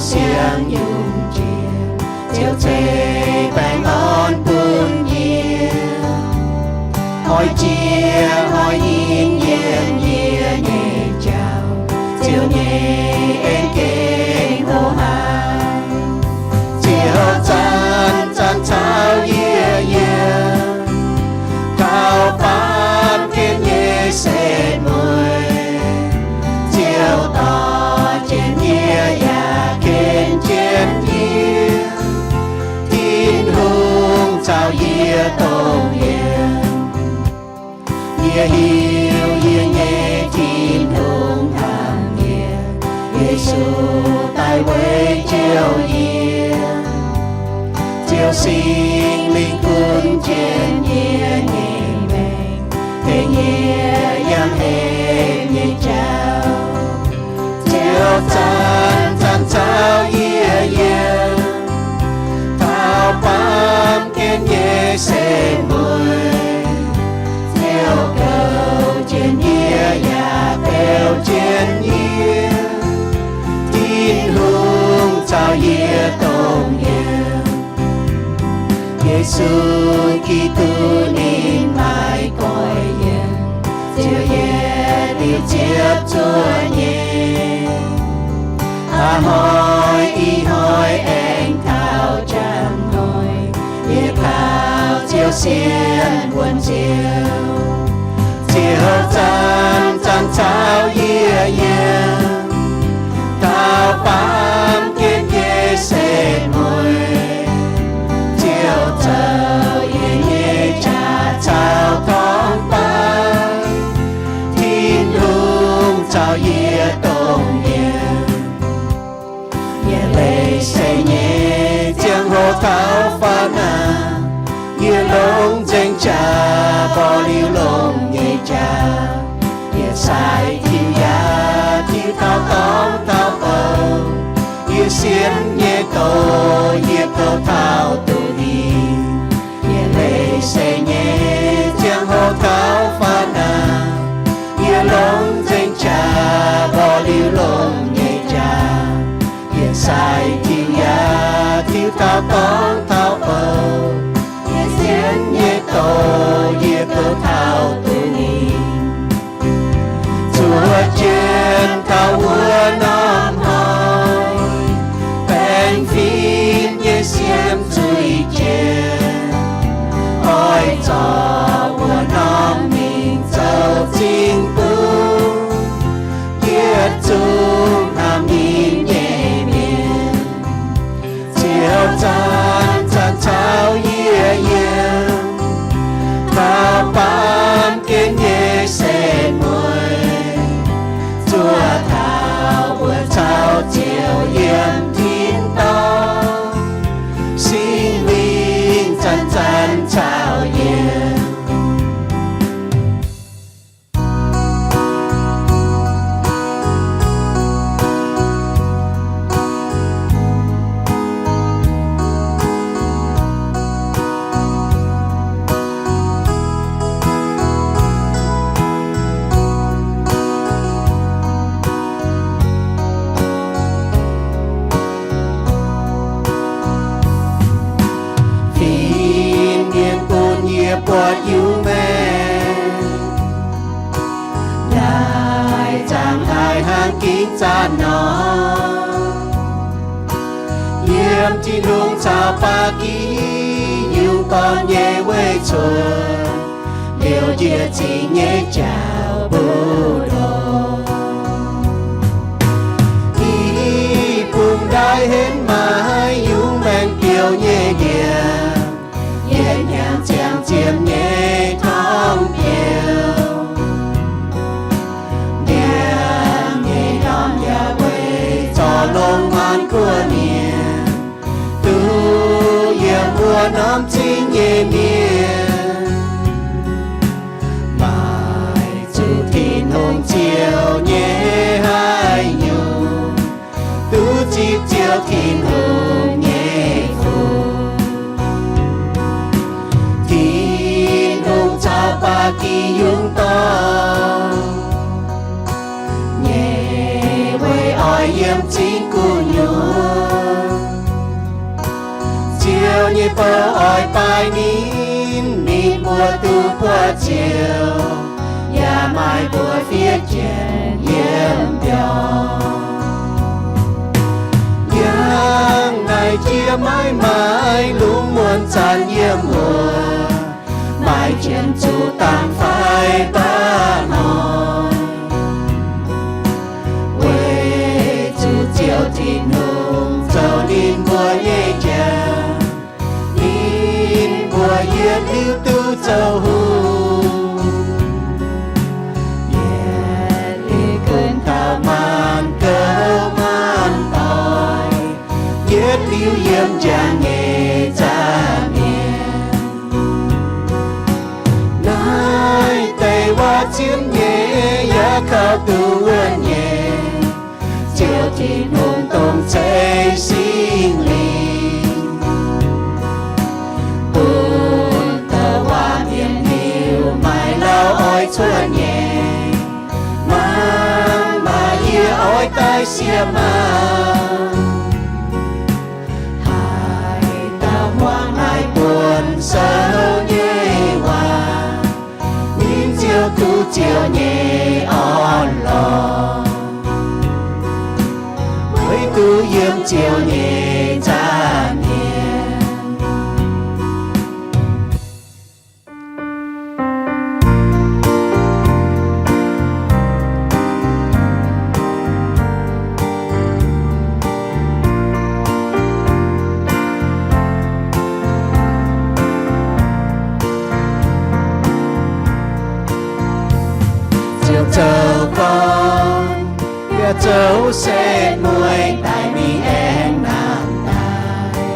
siang nyungc jiex, Ziouv ceix baengh orn bun yie. Hnoi jiex hnoi nyinh yiem yie nyei jauv, Ziouv nyei en gengh hlo haic. Ziouv zanc-zanc caux yie yiem, taux baamh gen nyei setv mueiz. Ziouv dorh jienv yie yaac ken jienv yie. Tin-Hungh caux yie dongh yiem. Yie hiuv yie nyei Tin-Hungh hnamv yie. Yesu daaih weic jouh yie. Ziouv Singx Lingh gunv jienv yie nyei maengc, tengx yie yangh hepc nyei jauv. Ziouv zanc-zanc caux yie yiem, taux baamh gen nyei setv mueiz. Ziouv goux jienv yie yaac beu jienv yie. Tin-Hungh caux yie dongh yiem. Yesu Giduc ninh maiv goiv yiem, Ziouv yietc liuz ziepc zuoqv nyei. A'hnoi ih hnoi aengx taux njang hnoi, yie kaux Ziouv sienx wuonh Ziouv. Ziouv zanc-zanc caux yie yiem, taux baamh gen nyei setv mueiz. Ziouv zoux yie nyei qaqv caux torngv baav. Tin-Hungh caux yie dongh yiem. Yie leiz se nyei ziangh hoc taux faaux nangh, yie longc nzengc jaax mborqv liuz longx nyei jaax. Yie sai tiux yaac tiux taux dorngx taux bou, yie sienx nyei doz yie goux taux duqv hingh. Yie leiz se nyei ziangh hoc taux faaux nangh, yie longc nzengc jaax mborqv liuz longx nyei jaax. Yie sai tiux yaac tiux taux dorngx taux bou, yie sienx nyei doz yie goux taux duqv hingh. Zuov jienv taux wuov norm hnoi, baengh fim nyei siemv zuiz jienv, oix zorc wuov norm mingh zoux zingh bung, yietc zungv hnamv ninh nyei mienh. Ziouv zanc-zanc caux yie yiem, taux baamh gen nyei setv mueiz. Zuov taux mbuo caux Ziouv yiem tin-dorngh, Singx Lingh zanc-zanc caux yie. Fin-mienh bun yie buatc yungz maengc, ndaaic zaangc haic hnangv gingx zanc nor. Yiem Tin-Hungh caux ba'gi yungz dorn nyei weic cuotv, liouh njiec zingx nyei jauv mbu'ndongx. I bung ndaaiv henv maaih yungz maengc biouv nyei ndiangx, yietc hnyangx ziangh ziepc nyei torngv biouv. Ndiangx nyei ndorm yaac weic zorc longx muonz guoqv mienh, duqv yiem wuov norm zingh nyei mienh. Maaih zuqc Tin-Hungh Ziouv nyei haaix nyungc, duqv zipv Ziouv Tin-Hungh nyei fun. Tin-Hungh caux ba'gi yungz dorn nyei weic oix yiem zingh gu'nyuoz. Ziouv, yaac maaih mbuo fiev jienv yiem mbiorngz. Yangh naaiv jiex maiv maaih lungh muonz zanc yiem wuov, maaih jienv zuqc dangh fai baav hnoi. Weic zuqc Ziouv Tin-Hungh zoux ninh mbuo nyei njang, ninh mbuo yietc liuz duqv zoux hungh. Yietc liuz gunv taux maanc gouv maanc doic, yietc liuz yiem njang nyei zaah mienh. Naaiv deix waac zien nyei yaac kaux duqv wuonh nyei, Ziouv Tin-Hungh dongh zeiv Singx Lingh, bun douc waac mienh hiuv maaih lauh oix cuotv nyei. Hnangv naaic yie oix daaih siev maah! Haaix dauh muangx naaiv buonv sou nyei waac, ninh ziouc duqv Ziouv nyei orn-lorqc, weic duqv yiem Ziouv nyei zaah mienh. Ziouv zoux gorn, yaac zoux setv mueiz daaih mingh aengx nangh daaih.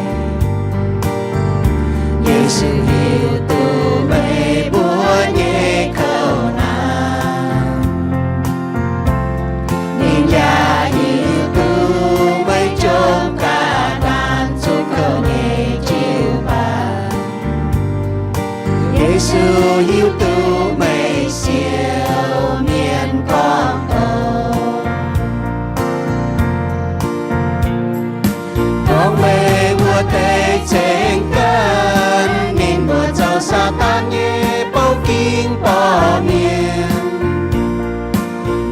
Yesu hiuv duqv meih mbuo nyei kouv naanc. Ninh yaac hiuv duqv meih jomc ga'naanc zuqc kouv nyei jiu-baang. Yesu hiuv duqv meih siou mienh gorngv doqc, gorngv meih wuov deix ceng ganh ninh mbuo zoux Saadaan nyei bouh ging borqc mienh.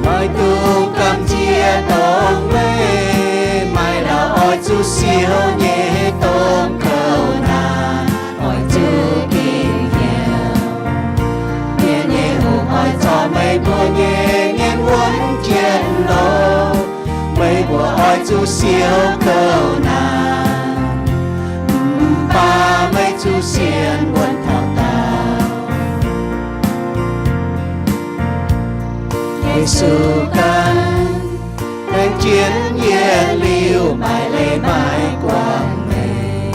Meih dungx gamh nziex dongh meih maaih lauh oix zuqc siou nyei domh kouv naanc, oix zuqc ging hnyouv. Mienh nyei hungh oix zorc meih mbuo nyei mienh wuonv jienv loh. Meih mbuo oix zuqc siou kouv naanc, mv baac meih zuqc sienx wuonv taux daauh. Yesu ganh aengx jienv yietc liuz maaih leiz maaih guangc meih.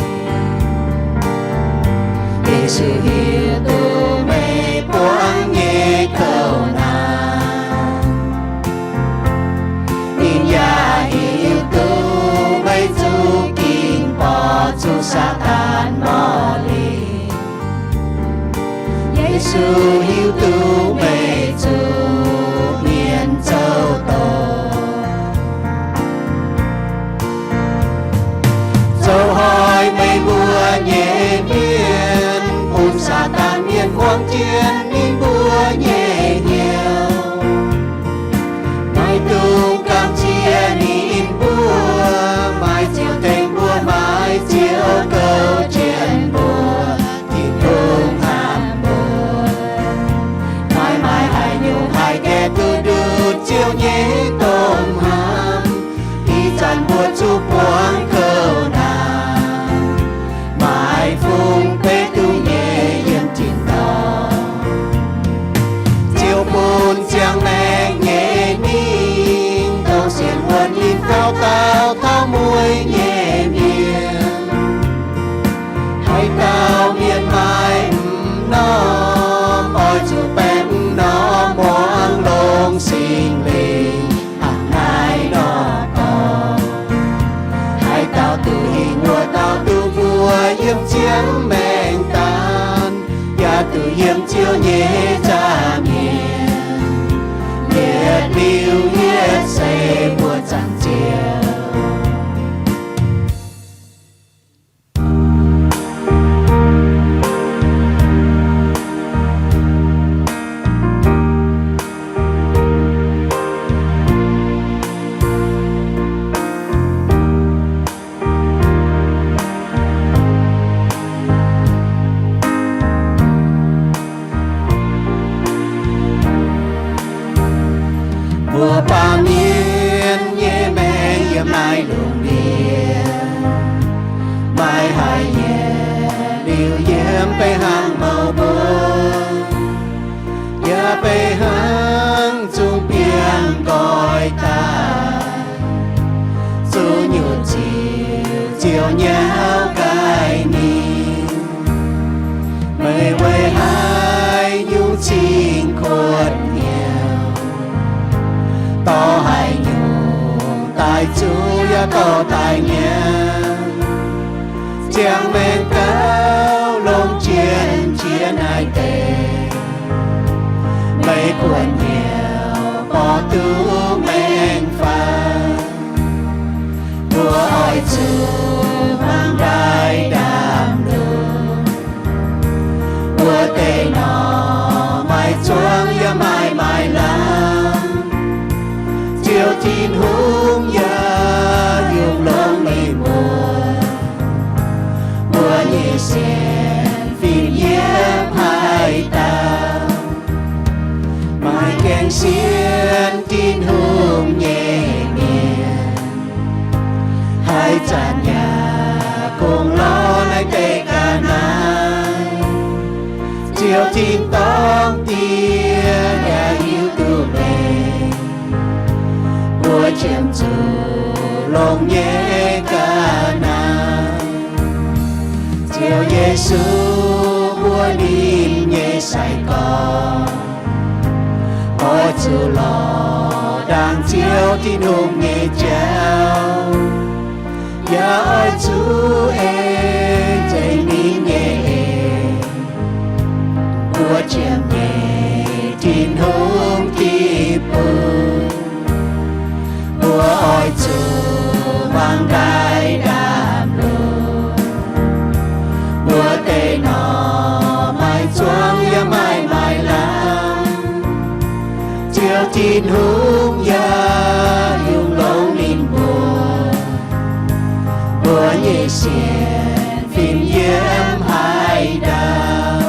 Yesu hiuv duqv meih buangv nyei kouv naanc. Ninh yaac hiuv duqv meih zuqc ging borqc zuqc Saadaan morh lingc. Yesu hiuv duqv meih zuqc mienh zoux doic. Zoux hoic meih mbuo nyei mienh bun Saadaan mienh muangx jienv ninh mbuo nyei hnyouv. Meih dungx gamh nziex ninh mbuo, maaih Ziouv tengx mbuo, maaih Ziouv goux jienv mbuo. Tin-Hungh hnamv mbuo, maaih maaih haaix nyungc haih gaengh duqv ndutc Ziouv nyei domh hnamv. Ih zanc mbuo zuqc buangv kouv naanc, maaih fungx beiv duqv nyei yiem tin-dorngh. Ziouv bun ziangh maengc nyei mingh dongh sienx wuonx ninh dauh dauh taux mueiz nyei mienh. Haaix dauh mienh maaih m'normh, oix zuqc baeqc m'normh muangx longx Singx Lingh hnangv naaiv nor dorh. Haaix dauh duqv hingh wuov dauh duqv mbuox yiem ziangh maengc daan, yaac duqv yiem Ziouv nyei nza'hmien, yietc liuz yietc seix mbuo zaangc Ziouv. Mbuo baamh mienh nyei maengc yiem naaiv lungh ndiev, maiv haih yietc liuz yiem beiv hnangv mouh mbuo, yaac beiv hnangv zungh biangh nqoi daaih. Zuqc nyutc ziux ziouc nyauv gaaih ninh. Meih weic haaix nyungc cing kuotv hnyouv, dorh haaix nyungc daaih zuqv yaac dorh daaih nyanc, ziangh maengc gauh longc jienv jiex naaiv deix. Meih kuonx hnyouv borqv duqv maengc fai? Mbuo oix zuqc hmuangx ndaix ndaamv-lungh. Mbuo deix nor maaih zuangx yaac maaih maaiz lamh, Ziouv Tin-Hungh yaac yungz longx ninh mbuo. Mbuo nyei sienx fim yiem haaix dauh, maaih gaengh sienx Tin-Hungh nyei mienh, haaix zanc yaac kungx lorz naaiv deix ga'naaiv. Ziouv Tin-dorngh Diex yaac hiuv duqv meih, mbuo qiemx zuqc longx nyei ga'naaiv. Ziouv Yesu, mbuo ninh nyei sai-gorx, oix zuqc lorz ndaangc Ziouv Tin-Hungh nyei jauv, yaac oix zuqc ei nzengc ninh nyei eix. Mbuo qiemx nyei Tin-Hungh deic-bung, mbuo oix zuqc hmuangx ndaix ndaamv-lungh. Mbuo deix nor maaih zuangx yaac maaih maaiz lamh, Ziouv Tin-Hungh yaac yungz longx ninh mbuo. Mbuo nyei sienx fim yiem haaix dauh,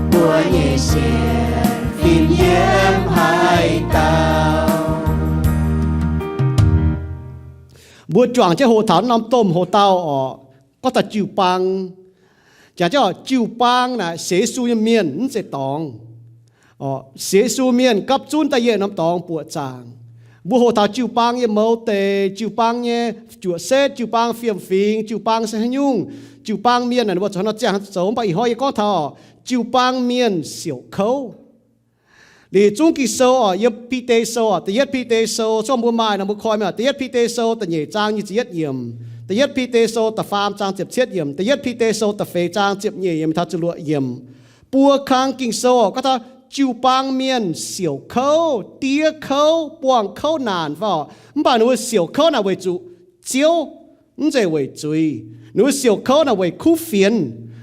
mbuo nyei sienx fim yiem haaix dauh. Mbuo juangc jienv hoqc taux norm domh hoc-dauh orqc, gorngv taux jiu-baang. Jangx jienv orqc, jiu-baang naaic sienx Yesu nyei mienh mv zeiz dorngx. Sienx Yesu mienh gapv zunv da'yietv norm dorngx buoqc zaangc. Mbuo hoqc taux jiu-baang nyei mouz deix, jiu-baang nyei juoqc setv, jiu-baang fiem-fingx, jiu-baang se haaix nyungc, jiu-baang mienh naaic ninh mbuo zuqc hnangv nor ziangh zoux. Mv baac ih hnoi yie gorngv taux orqc, jiu-baang mienh siouc kouv. Liuz zungv Ging-Sou orqc, yiem Bide Sou orqc, da'yietv Bide Sou, zorqv mbuo maaih nor mbuo koi mingh orqc, da'yietv Bide Sou da'nyeic zaang nyic ziepc yietv yiemc, da'yietv Bide Sou da'faam zaang ziepc cietv yiemc, da'yietv Bide Sou da'feix zaang ziepc nyeic yiemc taux ziepc luoqc yiemc. Buo kang Ging-Sou orqc, gorngv taux jiu-baang mienh siouc kouv, diev kouv, buangh kouv naanc fai orqc, mv baac ninh mbuo siouc kouv naaic weic zuqc Ziouv, mv zeiz weic zuiz. Ninh mbuo siouc kouv naaic weic kuv fienx.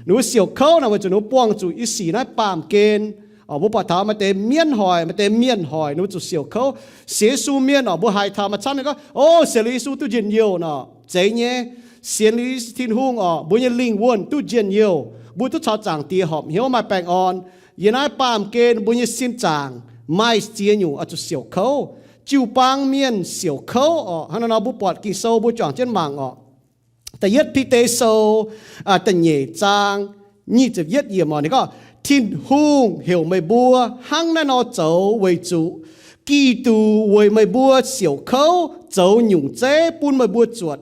Ninh mbuo siouc kouv naaic weic zuqc ninh mbuo buangh zuqc yie sic naaiv baamh gen. Mbuo buatc taux maaih deix mienv hoic, maaih deix mienh hoic, ninh mbuo zuqc siouc kouv. Sienx Yesu mienh orqc, mbuo haiz taux maaih camv ninh gorngv, o, sienx liuz Yesu duqv njien-youh nor. Zeiz nyei. Sienx liuz Tin-Hungh orqc, mbuo nyei lingh wuonh duqv njien-youh, mbuo duqv caux Zaangc Diex horpc hnyouv maaih baengh orn. Yiem naaiv baamh gen mbuo nyei sin zaangc maaih ziex nyungc oix zuqc siouc kouv. Jiu-baang mienh siouc kouv orqc. Hnangv naaiv nor mbuo buatc Ging-Sou mbuo juangc jienv mangc orqc. Da'yietv Bide Sou da'nyeic zaang nyic ziepc yietv yiemc orqc, ninh gorngv, Tin-Hungh heuc meih mbuo hnangv naaiv nor zoux weic zuqc Giduc weic meih mbuo siouc kouv zoux nyungc zeiv bun meih mbuo zuotc.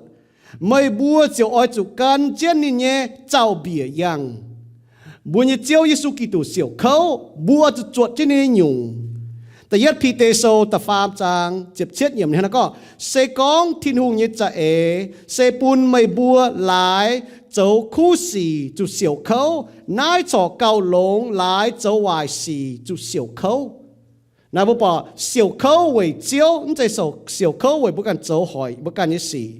Meih mbuo ziouc oix zuqc gan jienv ninh nyei zaux-mbiec yangh. Mbuo nyei Ziouv Yesu Giduc siouc kouv, mbuo zuqc zuotc jienv ninh nyei nyungc. Da'yietv Bide Sou da'faam zaang ziepc cietv yiemc hnangv naaiv gorngv, se gorngv Tin-Hungh nyei za'eix se bun meih mbuo laaix zoux kuv sic zuqc siouc kouv, naaiv corc gauh longx laaix zoux waaic sic zuqc siouc kouv. Naaiv mbuo buatc siouc kouv weic Ziouv, mv zeiz siouc kouv weic mbuo ganh zoux hoic mbuo ganh nyei sic.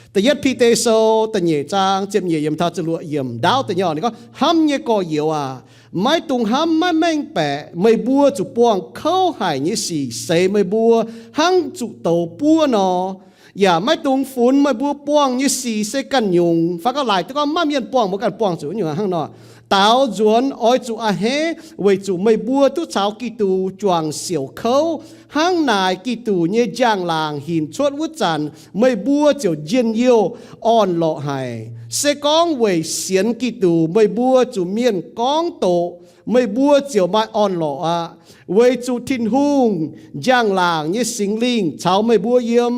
Da'yietv Bide Sou da'nyeic zaang ziepc nyeic yiemc taux ziepc luoqc yiemc ndaauv da'nyeic ninh gorngv, hnamv nyei gorx-youz aac, maiv dungx hnamv maiv mengh baeqc meih mbuo zuqc buangh kouv haic nyei sic seix meih mbuo hnangv zuqc douz buov nor. Yaac maiv dungx funx meih mbuo buangh nyei sic se ganh nyungc. Fai gorngv laaic duqv gorngv maiv mienh buangh, mbuo ganh buangh zuqc nyungc hnangv nor. Daaux nzuonx oix zuqc a'hneiv weic zuqc meih mbuo duqv caux Giduc juangc siouc kouv. Hnangv naaic Giduc nyei njang-laangc hinc cuotv wuov zanc, meih mbuo ziouc njien-youh orn-lorqc haic. Se gorngv weic sienx Giduc meih mbuo zuqc mienh gorngv doqc, meih mbuo ziouc maaih orn-lorqc aqv. Weic zuqc Tin-Hungh njang-laangc nyei Singx Lingh caux meih mbuo yiem.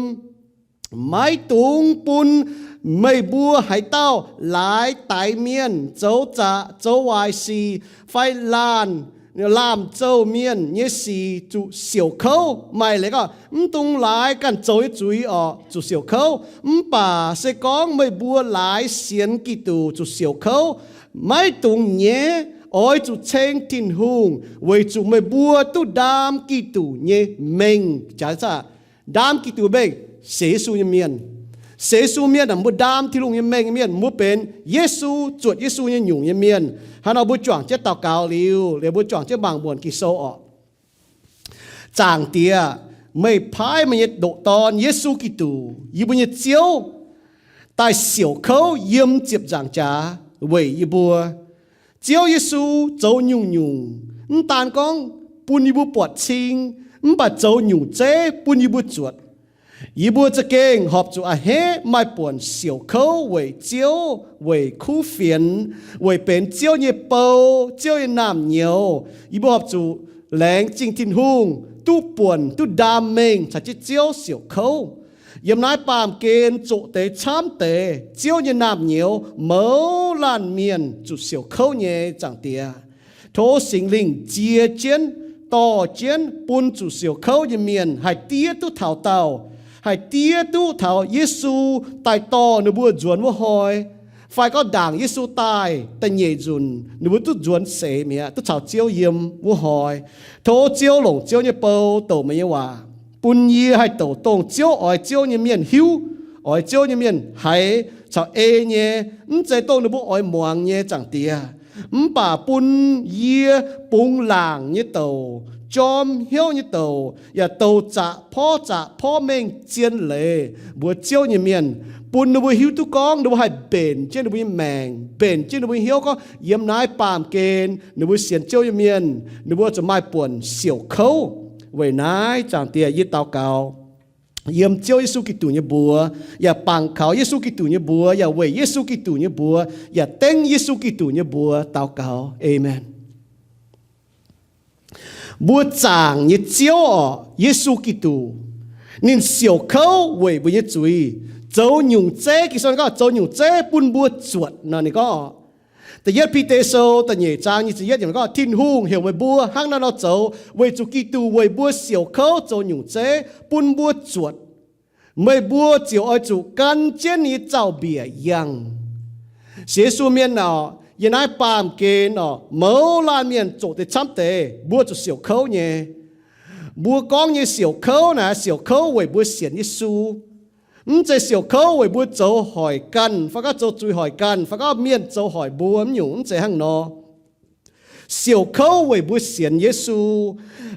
Maiv dungx bun meih mbuo haaix dauh laaix daix mienh, zoux zaqc, zoux waaic sic, fai laanh, laamh zouh mienh nyei sic zuqc siouc kouv. Maaih leiz gorngv, mv dungx laaix ganh zoux nyei zuiz orqc, zuqc siouc kouv. Mv baac se gorngv meih mbuo laaix sienx Giduc zuqc siouc kouv, maiv dungx nyaiv, oix zuqc ceng Tin-Hungh weic zuqc meih mbuo duqv ndaam Giduc nyei mengh. Jaax zaqv, ndaam Giduc mengh, sienx Yesu nyei mienh. Sienx Yesu mienh aeqv, mbuo ndaam Tin-Hungh nyei mengh nyei mienh, mbuo benx Yesu, zuotc Yesu nyei nyungc nyei mienh. Hnangv nor mbuo juangc jienv daux gaux liuz, liuz mbuo juangc jienv mangc muonc Ging-Sou orqc. Zaangc Diex, meih paaiv meih nyei ndoqc Dorn, Yesu Giduc, yie mbuo nyei Ziouv, daaih siouc kouv yiem ziepc nzaangc jaax weic yie mbuo. Ziouv Yesu zoux nyungc-nyungc, mv daan gorngv bun yie mbuo buatc cing, mv baac zoux nyungc zeiv bun yie mbuo zuotc. Yie mbuo za'gengh horpc zuqc a'hneiv maaih buonc siouc kouv weic Ziouv, weic kuv fienx, weic benx Ziouv nyei bou, Ziouv nyei naamh nyouz. Yie mbuo horpc zuqc laengz zingh Tin-Hungh, duqv buonc, duqv ndaam mengh caux jienv Ziouv siouc kouv. Yiem naaiv baamh gen zoqc deix camv deix Ziouv nyei naamh nyouz mouz laanh mienh zuqc siouc kouv nyei, Zaangc Diex. Tov Singx Lingh ziex jienv, dorh jienv bun zuqc siouc kouv nyei mienh haih diev duqv taux daauh, haih diev duqv taux Yesu daaih dorh ninh mbuo nzuonx wuov hnoi, fai gorngv ndaangc Yesu daaih da'nyeic nzunc ninh mbuo duqv nzuonx seix mi'aqv, duqv caux Ziouv yiem wuov hnoi. Tov Ziouv longc Ziouv nyei bou douc meih nyei waac, bun yie haih douc dongh Ziouv oix Ziouv nyei mienh hiuv, oix Ziouv nyei mienh haiz caux ei nyei, mv zeiz dongh ninh mbuo oix muangx nyei, Zaangc Diex. Mv baac bun yie bungx laangc nyei douc, jorm hnyouv nyei douc, yaac douc zaqc porv zaqc porv mengh zien leiz mbuox Ziouv nyei mienh, bun ninh mbuo hiuv duqv gorngv ninh mbuo haih mbenc jienv ninh mbuo nyei maengc, mbenc jienv ninh mbuo nyei hnyouv gorngv yiem naaiv baamh gen ninh mbuo sienx Ziouv nyei mienh, ninh mbuo zuqc maaih buonc siouc kouv. Weic naaiv, Zaangc Diex, yie daux gaux yiem Ziouv Yesu Giduc nyei mbuox, yaac bangc kaux Yesu Giduc nyei mbuox, yaac weic Yesu Giduc nyei mbuox, yaac dengv Yesu Giduc nyei mbuox daux gaux. Aamen. Mbuo zaangc nyei Ziouv orqc, Yesu Giduc, ninh siouc kouv weic mbuo nyei zuiz, zoux nyungc zeiv, Ging-Sou gorngv zoux nyungc zeiv bun mbuo zuotc nor, ninh gorngv orqc. Da'yietv Bide Sou da'nyeic zaang nyic ziepc yietv yiemc gorngv, Tin-Hungh heuc meih mbuo hnangv naaiv nor zoux weic zuqc Giduc weic mbuo siouc kouv zoux nyungc zeiv bun mbuo zuotc. Meih mbuo ziouc oix zuqc gan jienv ninh nyei zaux-mbiec yangh. Sienx Yesu mienh orqc, yiem naaiv baamh gen orqc, mouz laanh mienh zoqc deix camv deix, mbuo zuqc siouc kouv nyei. Mbuo gorngv nyei siouc kouv naaic, siouc kouv weic mbuo sienx Yesu. Mv zeiz siouc kouv weic mbuo zoux hoic ganh, fai gorngv zoux zuiz hoic ganh, fai gorngv mienh zoux hoic mbuo, mv nyungc, mv zeiz hnangv nor. Siouc kouv weic mbuo sienx Yesu,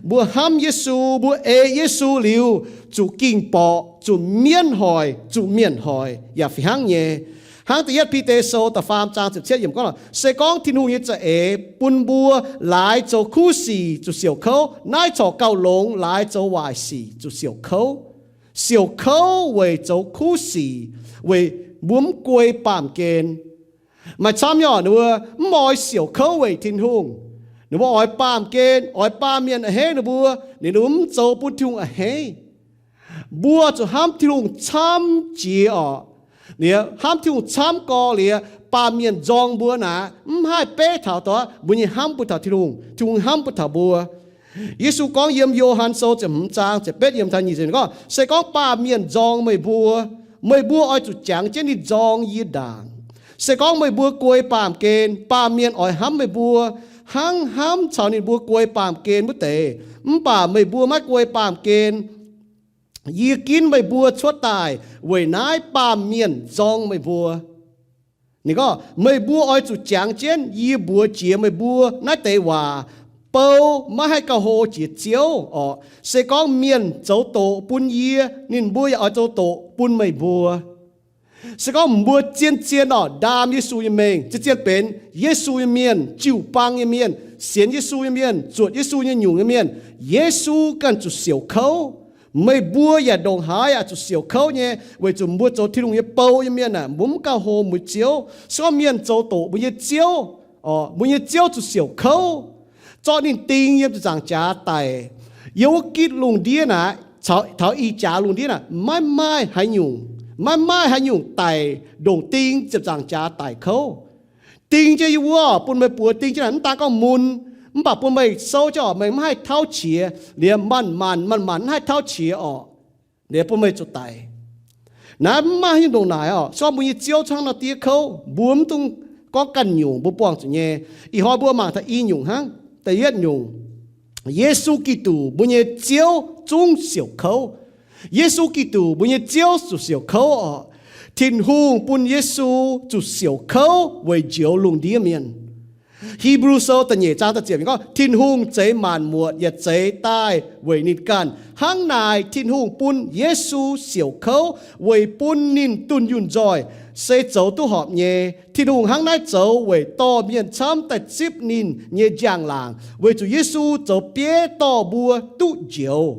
mbuo hnamv Yesu, mbuo ei Yesu liuz, zuqc ging-borqc, zuqc mienv hoic, zuqc mienh hoic, yaac fih hnangv nyei. Hnangv da'yietv Bide Sou da'faam zaang ziepc cietv yiemc gorngv, se gorngv Tin-Hungh nyei za'eix bun mbuo laaix zoux kuv sic zuqc siouc kouv, naaiv corc gauh longx laaix zoux waaic sic zuqc siouc kouv. Siouc kouv weic zoux kuv sic, weic mbuo mv guei baamh gen. Maaih camv nyei orqc, ninh mbuo mv oix siouc kouv weic Tin-Hungh. Ninh mbuo oix baamh gen, oix baamh mienh a'hneiv ninh mbuo, ninh mbuo mv zoux bun Tin-Hungh a'hneiv. Mbuo zuqc hnamv Tin-Hungh camv jiex orqc. Liuz hnamv Tin-Hungh camv gorx liuz, baamh mienh nzorng mbuo naaic, mv haih beiv taux dongh mbuo nyei hnamv bun taux Tin-Hungh, Tin-Hungh hnamv bun taux mbuo. Yesu gorngv yiem Yo^han Sou ziepc hmz zaang ziepc betv yiemc taux nyic ziepc gorngv, se gorngv baamh mienh nzorng meih mbuo, meih mbuo oix zuqc jangx jienv ninh nzorng yie ndaangc. Se gorngv meih mbuo guei baamh gen, baamh mienh oix hnamv meih mbuo hnangv hnamv caux ninh mbuo guei baamh gen wuov deix. Mv baac meih mbuo maiv guei baamh gen. Yie ginv meih mbuo cuotv daaih weic naaiv baamh mienh nzorng meih mbuo. Ninh gorngv, meih mbuo oix zuqc jangx jienv yie mbuox jiex meih mbuo naaiv deix waac. Bou maiv haih gauh hlo jiex Ziouv orqc. Se gorngv mienh zoux doqc bun yie, ninh mbuo yaac oix zoux doqc bun meih mbuo. Se gorngv mbuo zien-zien oc ndaam Yesu nyei mengh, zien-zien benx Yesu nyei mienh, jiu-baang nyei mienh, sienx Yesu nyei mienh, zuotc Yesu nyei nyungc nyei mienh, Yesu ganh zuqc siouc kouv. Meih mbuo yaac ndongc haaix yaac zuqc siouc kouv nyei, weic zuqc mbuo zoux Tin-Hungh nyei bou nyei mienh aah, mbuo mv gauh hlo mbuo nyei Ziouv. Se gorngv mienh zoux doqc mbuo nyei ziouv, mbuo nyei ziouv zuqc siouc kouv, zorqv ninh ding yiem ziepc nzaangc jaax daic. Yiem wuov gitv lungh ndiev naaic, taux ih jaax lungh ndiev naaic, maiv maaih haaix nyungc, maiv maaih haaix nyungc daic ndongc ding ziepc nzaangc jaax daic kouv. Ding jienv yie wuov, bun meih buoz ding jienv naaic, mv daan gorngv mun, mv baac bun meih souv jienv oc, meih maiv haih tauv qiex, liemh manc-manc, manc-manc mv haih tauv qiex oc, liemh bun meih zuqc daic. Naaiv mv maaih haaix nyungc ndongc naaic oc. Se gorngv mbuo nyei ziouv hnangv nor diev kouv, mbuo mv dungx gorngv ganh nyungc, mbuo buangh zuqc nyei. Ih hnoi mbuo mangc taux i nyungc hnangv. Da'yietv nyungc, Yesu Giduc, mbuo nyei Ziouv, zungv siouc kouv. Yesu Giduc, mbuo nyei Ziouv, zuqc siouc kouv oc. Tin-Hungh bun Yesu zuqc siouc kouv weic njoux lungh ndiev mienh. Hipv^lu Sou da'nyeic zaang da'ziepc gorngv, Tin-Hungh zeix maanc muotc yaac zeix daaih weic ninh ganh. Hnangv naaic, Tin-Hungh bun Yesu siouc kouv weic bun ninh dunh yunh nzoih, se zoux duqv horpc nyei. Tin-Hungh hnangv naaiv zoux weic dorh mienh camv daaih zipv ninh nyei njang-laangc, weic zuqc Yesu zoux bieiv dorh mbuo duqv njoux.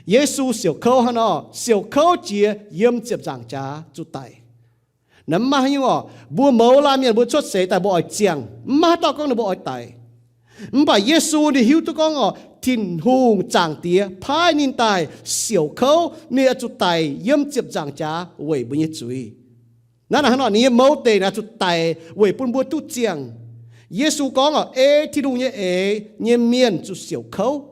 Yesu siouc kouv hnangv nor, siouc kouv jiex yiem ziepc nzaangc jaax zuqc daic. Naaiv mv maaih haaix nyungc oc. Mbuo mouz laanh mienh mbuo cuotv seix daaih mbuo oix ziangh, mv maaih haaix dauh gorngv ninh mbuo oix daic. Mv baac Yesu ninh hiuv duqv gorngv oc, Tin-Hungh Zaangc Diex paaiv ninh daaih siouc kouv, ninh oix zuqc daic yiem ziepc nzaangc jaax weic mbuo nyei zuiz. Naaiv naaic hnangv nor, ninh nyei mouz deic naaic zuqc daic weic bun mbuo duqv ziangh. Yesu gorngv oc, ei Tin-Hungh nyei eix nyei mienh zuqc siouc kouv.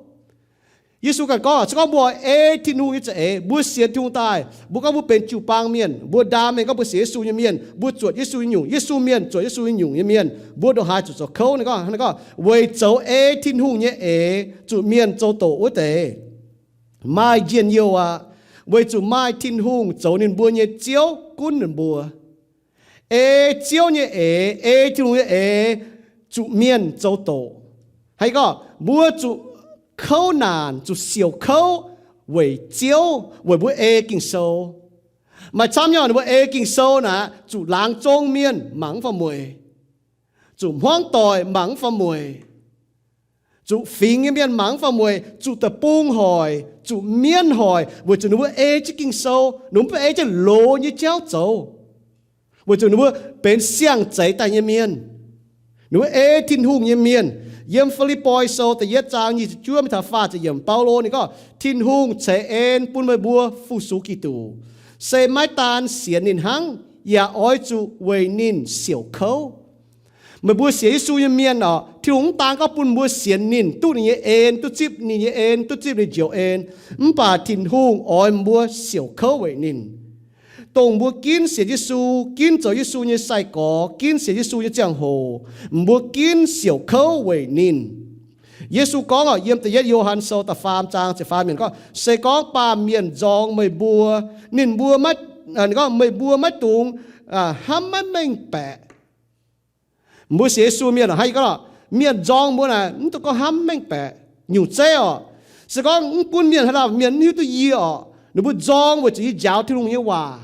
Yesu ganh gorngv, se gorngv mbuo ei Tin-Hungh nyei za'eix, mbuo sienx Tin-Hungh daaih, mbuo gorngv mbuo benx jiu-baang mienh, mbuo ndaam mienh gorngv mbuo sienx Yesu nyei mienh, mbuo zuotc Yesu nyei nyungc, Yesu mienh zuotc Yesu nyei nyungc nyei mienh, mbuo ndongc haaix zuqc zoux kouv. Ninh gorngv, weic zoux ei Tin-Hungh nyei eix zuqc mienh zoux doqc wuov deix maaih njien-youh aqv, weic zuqc maaih Tin-Hungh zoux ninh mbuo nyei Ziouv gunv ninh mbuo. Ei Ziouv nyei eix, ei Tin-Hungh nyei eix zuqc mienh zoux doqc. Haaix gorngv mbuo zuqc kouv naanc, zuqc siouc kouv weic Ziouv, weic mbuo ei Ging-Sou. Maaih camv nyei ninh mbuo ei Ging-Sou naaic zuqc laangz zong mienh mangc mv fai mueic, zuqc hmuangv doic mangc mv fai mueic, zuqc fingx nyei mienh mangc mv fai mueic, zuqc deic-bung hoic, zuqc mienv hoic, weic zuqc ninh mbuo ei jienv Ging-Sou, ninh mbuo mv ei jienv loz nyei jauv zoux. Weic zuqc ninh mbuo benx siang-zeix daaih nyei mienh. Ninh mbuo ei Tin-Hungh nyei mienh. Yiem Fi^lipv^poi Sou da'yietv zaang nyic ziepc juov mingh taux faah ziepc yiemc, Baulo ninh gorngv, Tin-Hungh ceix en bun meih mbuo fu-sux Giduc, se maiv daan sienx ninh hnangv, yaac oix zuqc weic ninh siouc kouv. Meih mbuo sienx Yesu nyei mienh oc, Tin-Hungh mv daan gorngv bun mbuo sienx ninh, duqv ninh nyei en, duqv zipv ninh nyei en, duqv zipv ninh njoux en, mv baac Tin-Hungh oix mbuo siouc kouv weic ninh. Dongh mbuo ginv sienx Yesu, ginv zoux Yesu nyei sai-gorx, ginv sienx Yesu nyei ziangh hoc, mbuo ginv siouc kouv weic ninh. Yesu gorngv oc, yiem da'yietv Yo^han Sou da'faam zaang ziepc faam yiemc gorngv, se gorngv baamh mienh nzorng meih mbuo, ninh mbuo maiv, gorngv meih mbuo maiv dungx hnamv maiv mengh baeqc. Mbuo sienx Yesu mienh oc, hnangv yie gorngv, mienh nzorng mbuo naaic mv dungx gorngv hnamv mengh baeqc nyungc zeiv oc. Se gorngv mv gunv mienh haaix dauh mienh mv hiuv duqv yie oc, ninh mbuo nzorng weic zuqc yie njaaux Tin-Hungh nyei waac,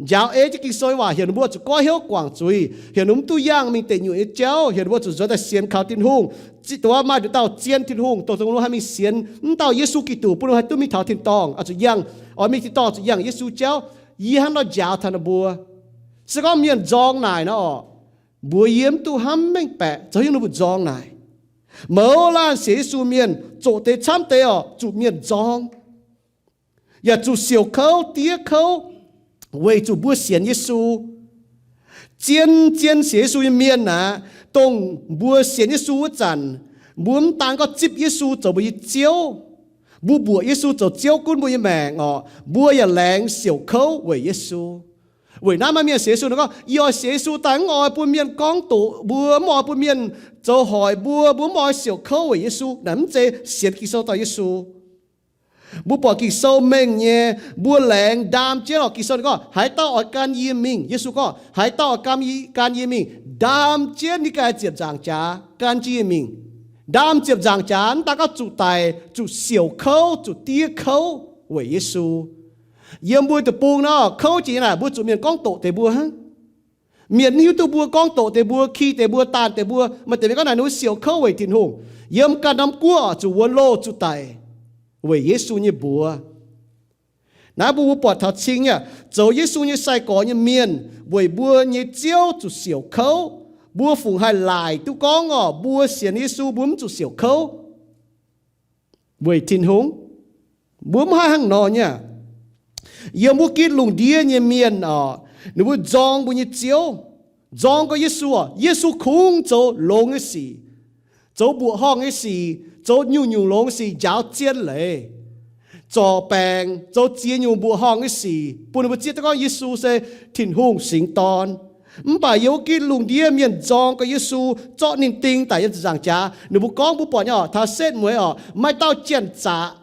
njaaux ei jienv Ging-Sou nyei waac, heuc ninh mbuo zuqc goiv hnyouv guangc zuiz, heuc ninh mbuo mv duqv yangh mingh deic nyuoqc nyei jauv, heuc ninh mbuo zuqc nzuonx daaih sienx kaux Tin-Hungh. Dongh wuov maaih nduqc dauh zien Tin-Hungh, dongh zuqc ninh mbuo haih mingh sienx, mv dauh Yesu Giduc, bun ninh mbuo haih duqv mingh taux tin-dorngh, oix zuqc yangh, oix mingh tin-dorngh zuqc yangh Yesu jauv. Yie hnangv nor njaaux taux ninh mbuo. Se gorngv mienh nzorng naaic nor oc, mbuox yie mv dungx hnamv mengh baeqc zoux haaix nyungc ninh mbuo nzorng naaic. Mouz laanh sienx Yesu mienh zoqc deix camv deix oc, zuqc mienh nzorng, yaac zuqc siouc kouv diev kouv, weic zuqc mbuo sienx Yesu. Zien-zien sienx Yesu nyei mienh aeqv, dongh mbuo sienx Yesu wuov zanc, mbuo mv daan gorngv zipv Yesu zoux mbuo nyei Ziouv, mbuo mbuoqc Yesu zoux Ziouv gunv mbuo nyei maengc oc, mbuo yaac laengz siouc kouv weic Yesu. Weic naaiv maaih mienh sienx Yesu nor gorngv, yie oix sienx Yesu daaih mv oix bun mienh gorngv doqc mbuo, mv oix bun mienh zoux hoic mbuo, mbuo mv oix siouc kouv weic Yesu. Naaic mv zeiz sienx Ging-Sou dauh Yesu. Mbuo buatc Ging-Sou mengh nyei, mbuo laengz ndaam jienv oc. Ging-Sou ninh gorngv, haaix dauh oix gan yie mingh, Yesu gorngv, haaix dauh oix gan yie, gan yie mingh, ndaam jienv ninh ganh ziepc nzaangc jaax gan jienv yie mingh. Ndaam ziepc nzaangc jaax mv daan gorngv zuqc daic, zuqc siouc kouv, zuqc diev kouv weic Yesu. Yiem mbuo deic-bung nor, kouv jiex nyei naaic, mbuo zuqc mienh gorngv doqc deix mbuo hnangv. Mienh mv hiuv duqv mbuo gorngv doqc deix mbuo, ki deix mbuo, daanh deix mbuo, maaih deix mienh gorngv naaic ninh mbuo siouc kouv weic Tin-Hungh. Yiem ganh norm guoqv zuqc wuonx loh zuqc daic weic Yesu nyei mbuox. Naaiv mbuo, mbuo buatc taux cing nyei, zoux Yesu nyei sai-gorx nyei mienh weic mbuo nyei Ziouv zuqc siouc kouv. Mbuo fungc haih laaic duqv gorngv orqc, mbuo sienx Yesu mbuo mv zuqc siouc kouv weic Tin-Hungh? Mbuo mv haih hnangv nor nyei. Yiem wuov gitv lungh ndiev nyei mienh orqc, ninh mbuo nzorng mbuo nyei Ziouv, nzorng gorx Yesu orqc, Yesu kungx zoux longx nyei sic, zoux mbuoqc horngh nyei sic, zoux nyungc-nyungc longx sic, njaaux zien leiz, zorc baengc, zoux ziex nyungc mbuoqc horngh nyei sic, bun ninh mbuo zieqv duqv gorngv Yesu se Tin-Hungh Singx Dorn. Mv baac yiem wuov gitv lungh ndiev mienh nzorng gorx Yesu, zorqv ninh ding daic yiem ziepc nzaangc jaax. Ninh mbuo gorngv, mbuo buatc nyei orqc, taux setv mueiz orqc, maaih dauh janx-zaqc,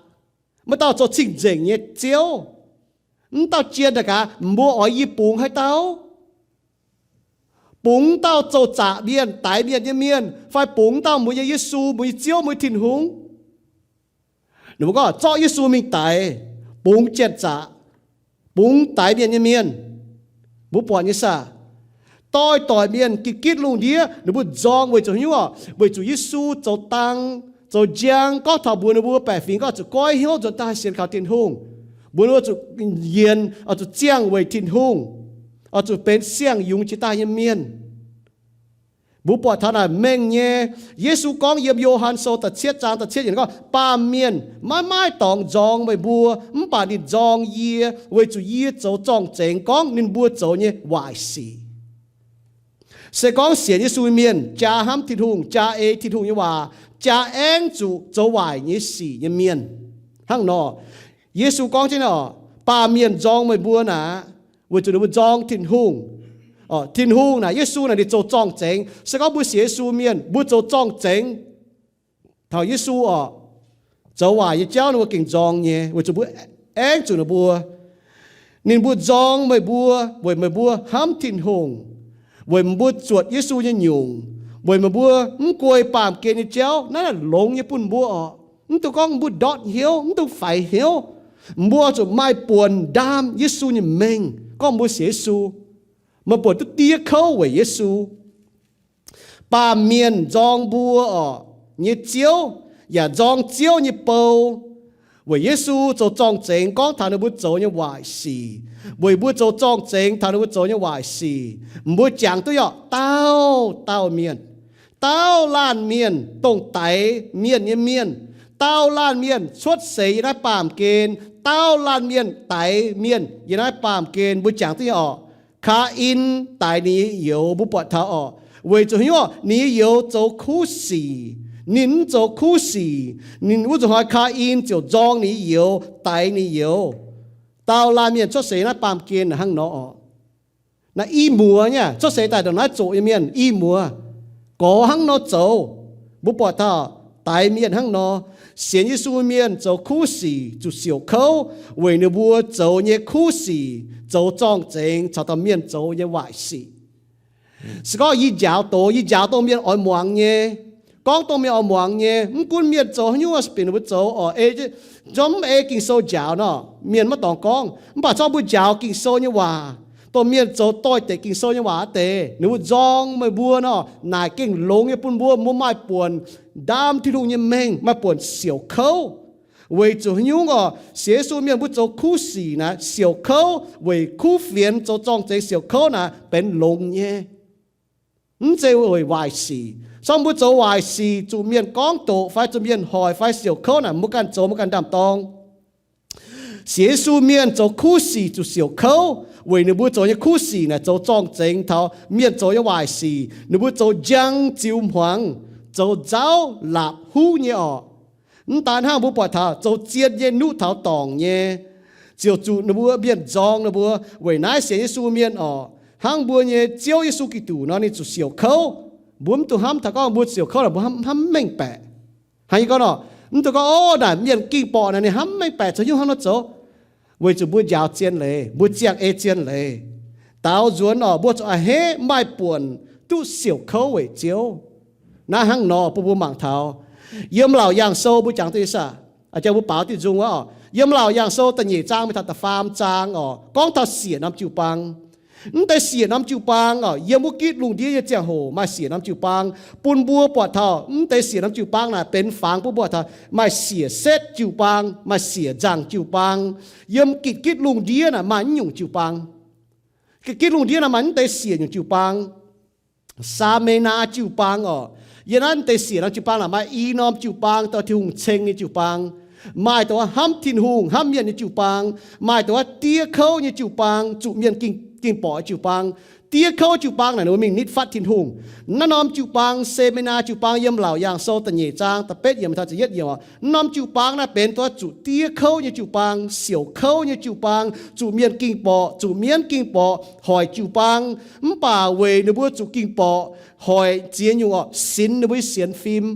maaih dauh zoux cing-nzengc nyei Ziouv. Mv dauh jien daaih gaax, mbuo oix yie bungx haaix dauh? Bungx dauh zoux zaqc mienh, daix mienh nyei mienh, fai bungx dauh mbuo nyei Yesu, mbuo nyei Ziouv, mbuo nyei Tin-Hungh? Ninh mbuo gorngv, zorqv Yesu mingh daix, bungx janx-zaqc, bungx daix mienh nyei mienh. Mbuo buatc nyei saah? Doix-doix mienh gitv gitv lungh ndiev ninh mbuo nzorng weic zuqc hnyouv, weic zuqc Yesu zoux dang, zoux njang, gorngv taux mbuox ninh mbuo baeqc fingx gorngv zuqc goiv hnyouv nzuonx daaih sienx kaux Tin-Hungh, mbuox ninh mbuo zuqc yienx, oix zuqc ziangh weic Tin-Hungh, oix zuqc benx siang-yungz jiex daaih nyei mienh. Mbuo buatc taux naaic mengh nyei, Yesu gorngv yiem Yo^han Sou da'cietv zaang da'cietv yiemc gorngv, baamh mienh maiv maaih dorngx nzorng meih mbuo, mv baac ninh nzorng yie, weic zuqc yie zoux zorng-zengx gorngv ninh mbuo zoux nyei waaic sic. Se gorngv sienx Yesu mienh jaa hnamv Tin-Hungh, jaa ei Tin-Hungh nyei waac, jaa aengv zuqc zoux waaic nyei sic nyei mienh. Hnangv nor, Yesu gorngv jienv orqc, baamh mienh nzorng meih mbuo naaic, weic zuqc ninh mbuo nzorng Tin-Hungh. Tin-Hungh naaic, Yesu naaic ninh zoux zorng-zengx. Se gorngv mbuo sienx Yesu mienh, mbuo zoux zorng-zengx taux Yesu orqc, zoux waaic nyei jauv ninh mbuo gengh nzorng nyei, weic zuqc mbuo aengv zuqc ninh mbuo. Ninh mbuo nzorng meih mbuo weic meih mbuo hnamv Tin-Hungh, weic meih mbuo zuotc Yesu nyei nyungc, weic meih mbuo mv guei baamh gen nyei jauv. Naaiv longx nyei bun mbuo orqc. Mv dungx gorngv mbuo ndortv hnyouv, mv dungx faix hnyouv. Mbuo zuqc maaih buonc ndaam Yesu nyei mengh gorngv mbuo sienx Yesu, maaih buonc duqv diev kouv weic Yesu. Baamh mienh nzorng mbuo orqc nyei Ziouv, yaac nzorng Ziouv nyei bou, weic Yesu zoux zorng-zengx gorngv taux ninh mbuo zoux nyei waaic sic, weic mbuo zoux zorng-zengx taux ninh mbuo zoux nyei waaic sic. Mbuo jangx duqv yaac dauh dauh mienh, dauh laanh mienh dongh daix mienh nyei mienh, dauh laanh mienh cuotv seix yiem naaiv baamh gen, dauh laanh mienh daix mienh yiem naaiv baamh gen. Mbuo jangx duqv nyei orqc, Kaa^in daix ninh nyei youz, mbuo buatc taux orqc, weic zuqc hnyouv ninh nyei youz zoux kuv sic, ninh mv zoux kuv sic, ninh wuov nzunc hnoi Kaa^in ziouc nzorng ninh nyei youz, daix ninh youz. Dauh laanh mienh cuotv seix naaiv baamh gen hnangv nor orqc. Naaiv i muoz nyei, cuotv seix daaih ndongc naaiv zoqc nyei mienh, i muoz gorx hnangv nor zoux. Mbuo buatc taux daix mienh hnangv nor, sienx Yesu mienh zoux kuv sic zuqc siouc kouv weic ninh mbuo zoux nyei kuv sic, zoux zorng-zengx caux dauh mienh zoux nyei waaic sic. Se gorngv yie njaaux doz, yie njaaux dongh mienh oix muangx nyei, gorngv dongh mienh oix muangx nyei, mv gunv mienh zoux haaix nyungc bieqc ninh mbuo zoux orqc, ei, zorqv mv ei Ging-Sou njaaux nor, mienh maiv dorngx gorngv. Mv baac zorqv mbuo njaaux Ging-Sou nyei waac, dongh mienh zoux doix-dekc Ging-Sou nyei waac wuov deix, ninh mbuo nzorng meih mbuo nor, naaic gengh longx nyei bun mbuo, mbuo maaih buonc ndaam Tin-Hungh nyei mengh, maaih buonc siouc kouv. Weic zuqc haaix nyungc orqc, sienx Yesu mienh mbuo zoux kuv sic naaic siouc kouv, weic kuv fienx zoux zorng-zengx siouc kouv naaic benx longx nyei, mv zeiz weic waaic sic. Sorng mbuo zoux waaic sic zuqc mienh gorngv doqc fai zuqc mienh hoic fai siouc kouv naaic mbuo ganh zoux mbuo ganh ndaam-dorng. Sienx Yesu mienh zoux kuv sic zuqc siouc kouv, weic ninh mbuo zoux nyei kuv sic naaic zoux zorng-zengx taux mienh zoux nyei waaic sic. Ninh mbuo zoux njang ziux hmuangx, zoux nzauv laapc huv nyei orqc. Mv daan hnangv, mbuo buatc taux zoux zien nyei nuqv taux dorngc nyei, ziouc zuqc ninh mbuo mienh nzorng ninh mbuo. Weic naaiv sienx Yesu mienh orqc, hnangv mbuo nyei Ziouv Yesu Giduc nor, ninh zuqc siouc kouv. Mbuo mv dungx hnamv taux gorngv mbuo siouc kouv naaic mbuo hnamv, hnamv mengh baeqc. Hnangv yie gorngv nor, mv dungx gorngv, ov, naaic mienh ging borqc naaic ninh hnamv mengh baeqc zoux haaix nyungc hnangv nor zoux. Weic zuqc mbuo njaaux zien leiz, mbuo ziangh ei zien leiz, daaux nzuonx orqc, mbuo zuqc a'hneiv maaih buonc duqv siouc kouv weic Ziouv. Naaiv hnangv nor bun mbuo mangc taux yiem Laauc Yaangh Sou mbuo jangx duqv nyei saah? Jang mbuo baaux diuh nzung wuov oc, yiem Laauc Yaangh Sou da'nyeic zaang mingh taux da'faam zaang oc, gorngv taux siec norm jiu-baang. Mv deix siec norm jiu-baang oc, yiem wuov gitv lungh ndiev nyei ziangh hoc maaih siec norm jiu-baang, bun mbuo buatc taux mv deix siec norm jiu-baang naaic benx fangx bun mbuo buatc taux maaih siec setv jiu-baang, maaih siec nzangc jiu-baang. Yiem gitv gitv lungh ndiev naaic maaih mv nyungc jiu-baang. Gitv gitv lungh ndiev naaic maaih mv deix siec nyungc jiu-baang. Saa^me^naa jiu-baang oc. Yiem naaiv mv deix siec norm jiu-baang naaic maaih i norm jiu-baang dorh Tin-Hungh ceng nyei jiu-baang. Maaih dongh wuov hnamv Tin-Hungh hnamv mienh nyei jiu-baang. Maaih dongh wuov diev kouv nyei jiu-baang, zuqc mienh ging, ging borqc nyei jiu-baang. Diev kouv jiu-baang naaic ninh mbuo mingh nitv fatv Tin-Hungh. Naaiv norm jiu-baang, saa^me^naa jiu-baang, yiem Laauc Yaangh Sou da'nyeic zaang da'betv yiemc taux da'yietv yiemc oc. Naaiv norm jiu-baang naaiv benx dongh zuqc diev kouv nyei jiu-baang, siouc kouv nyei jiu-baang, zuqc mienh ging borqc, zuqc mienv ging borqc hoic jiu-baang. Mv baac weic ninh mbuo zuqc ging borqc hoic ziex nyungc oc, sinx ninh mbuo nyei sienx fim.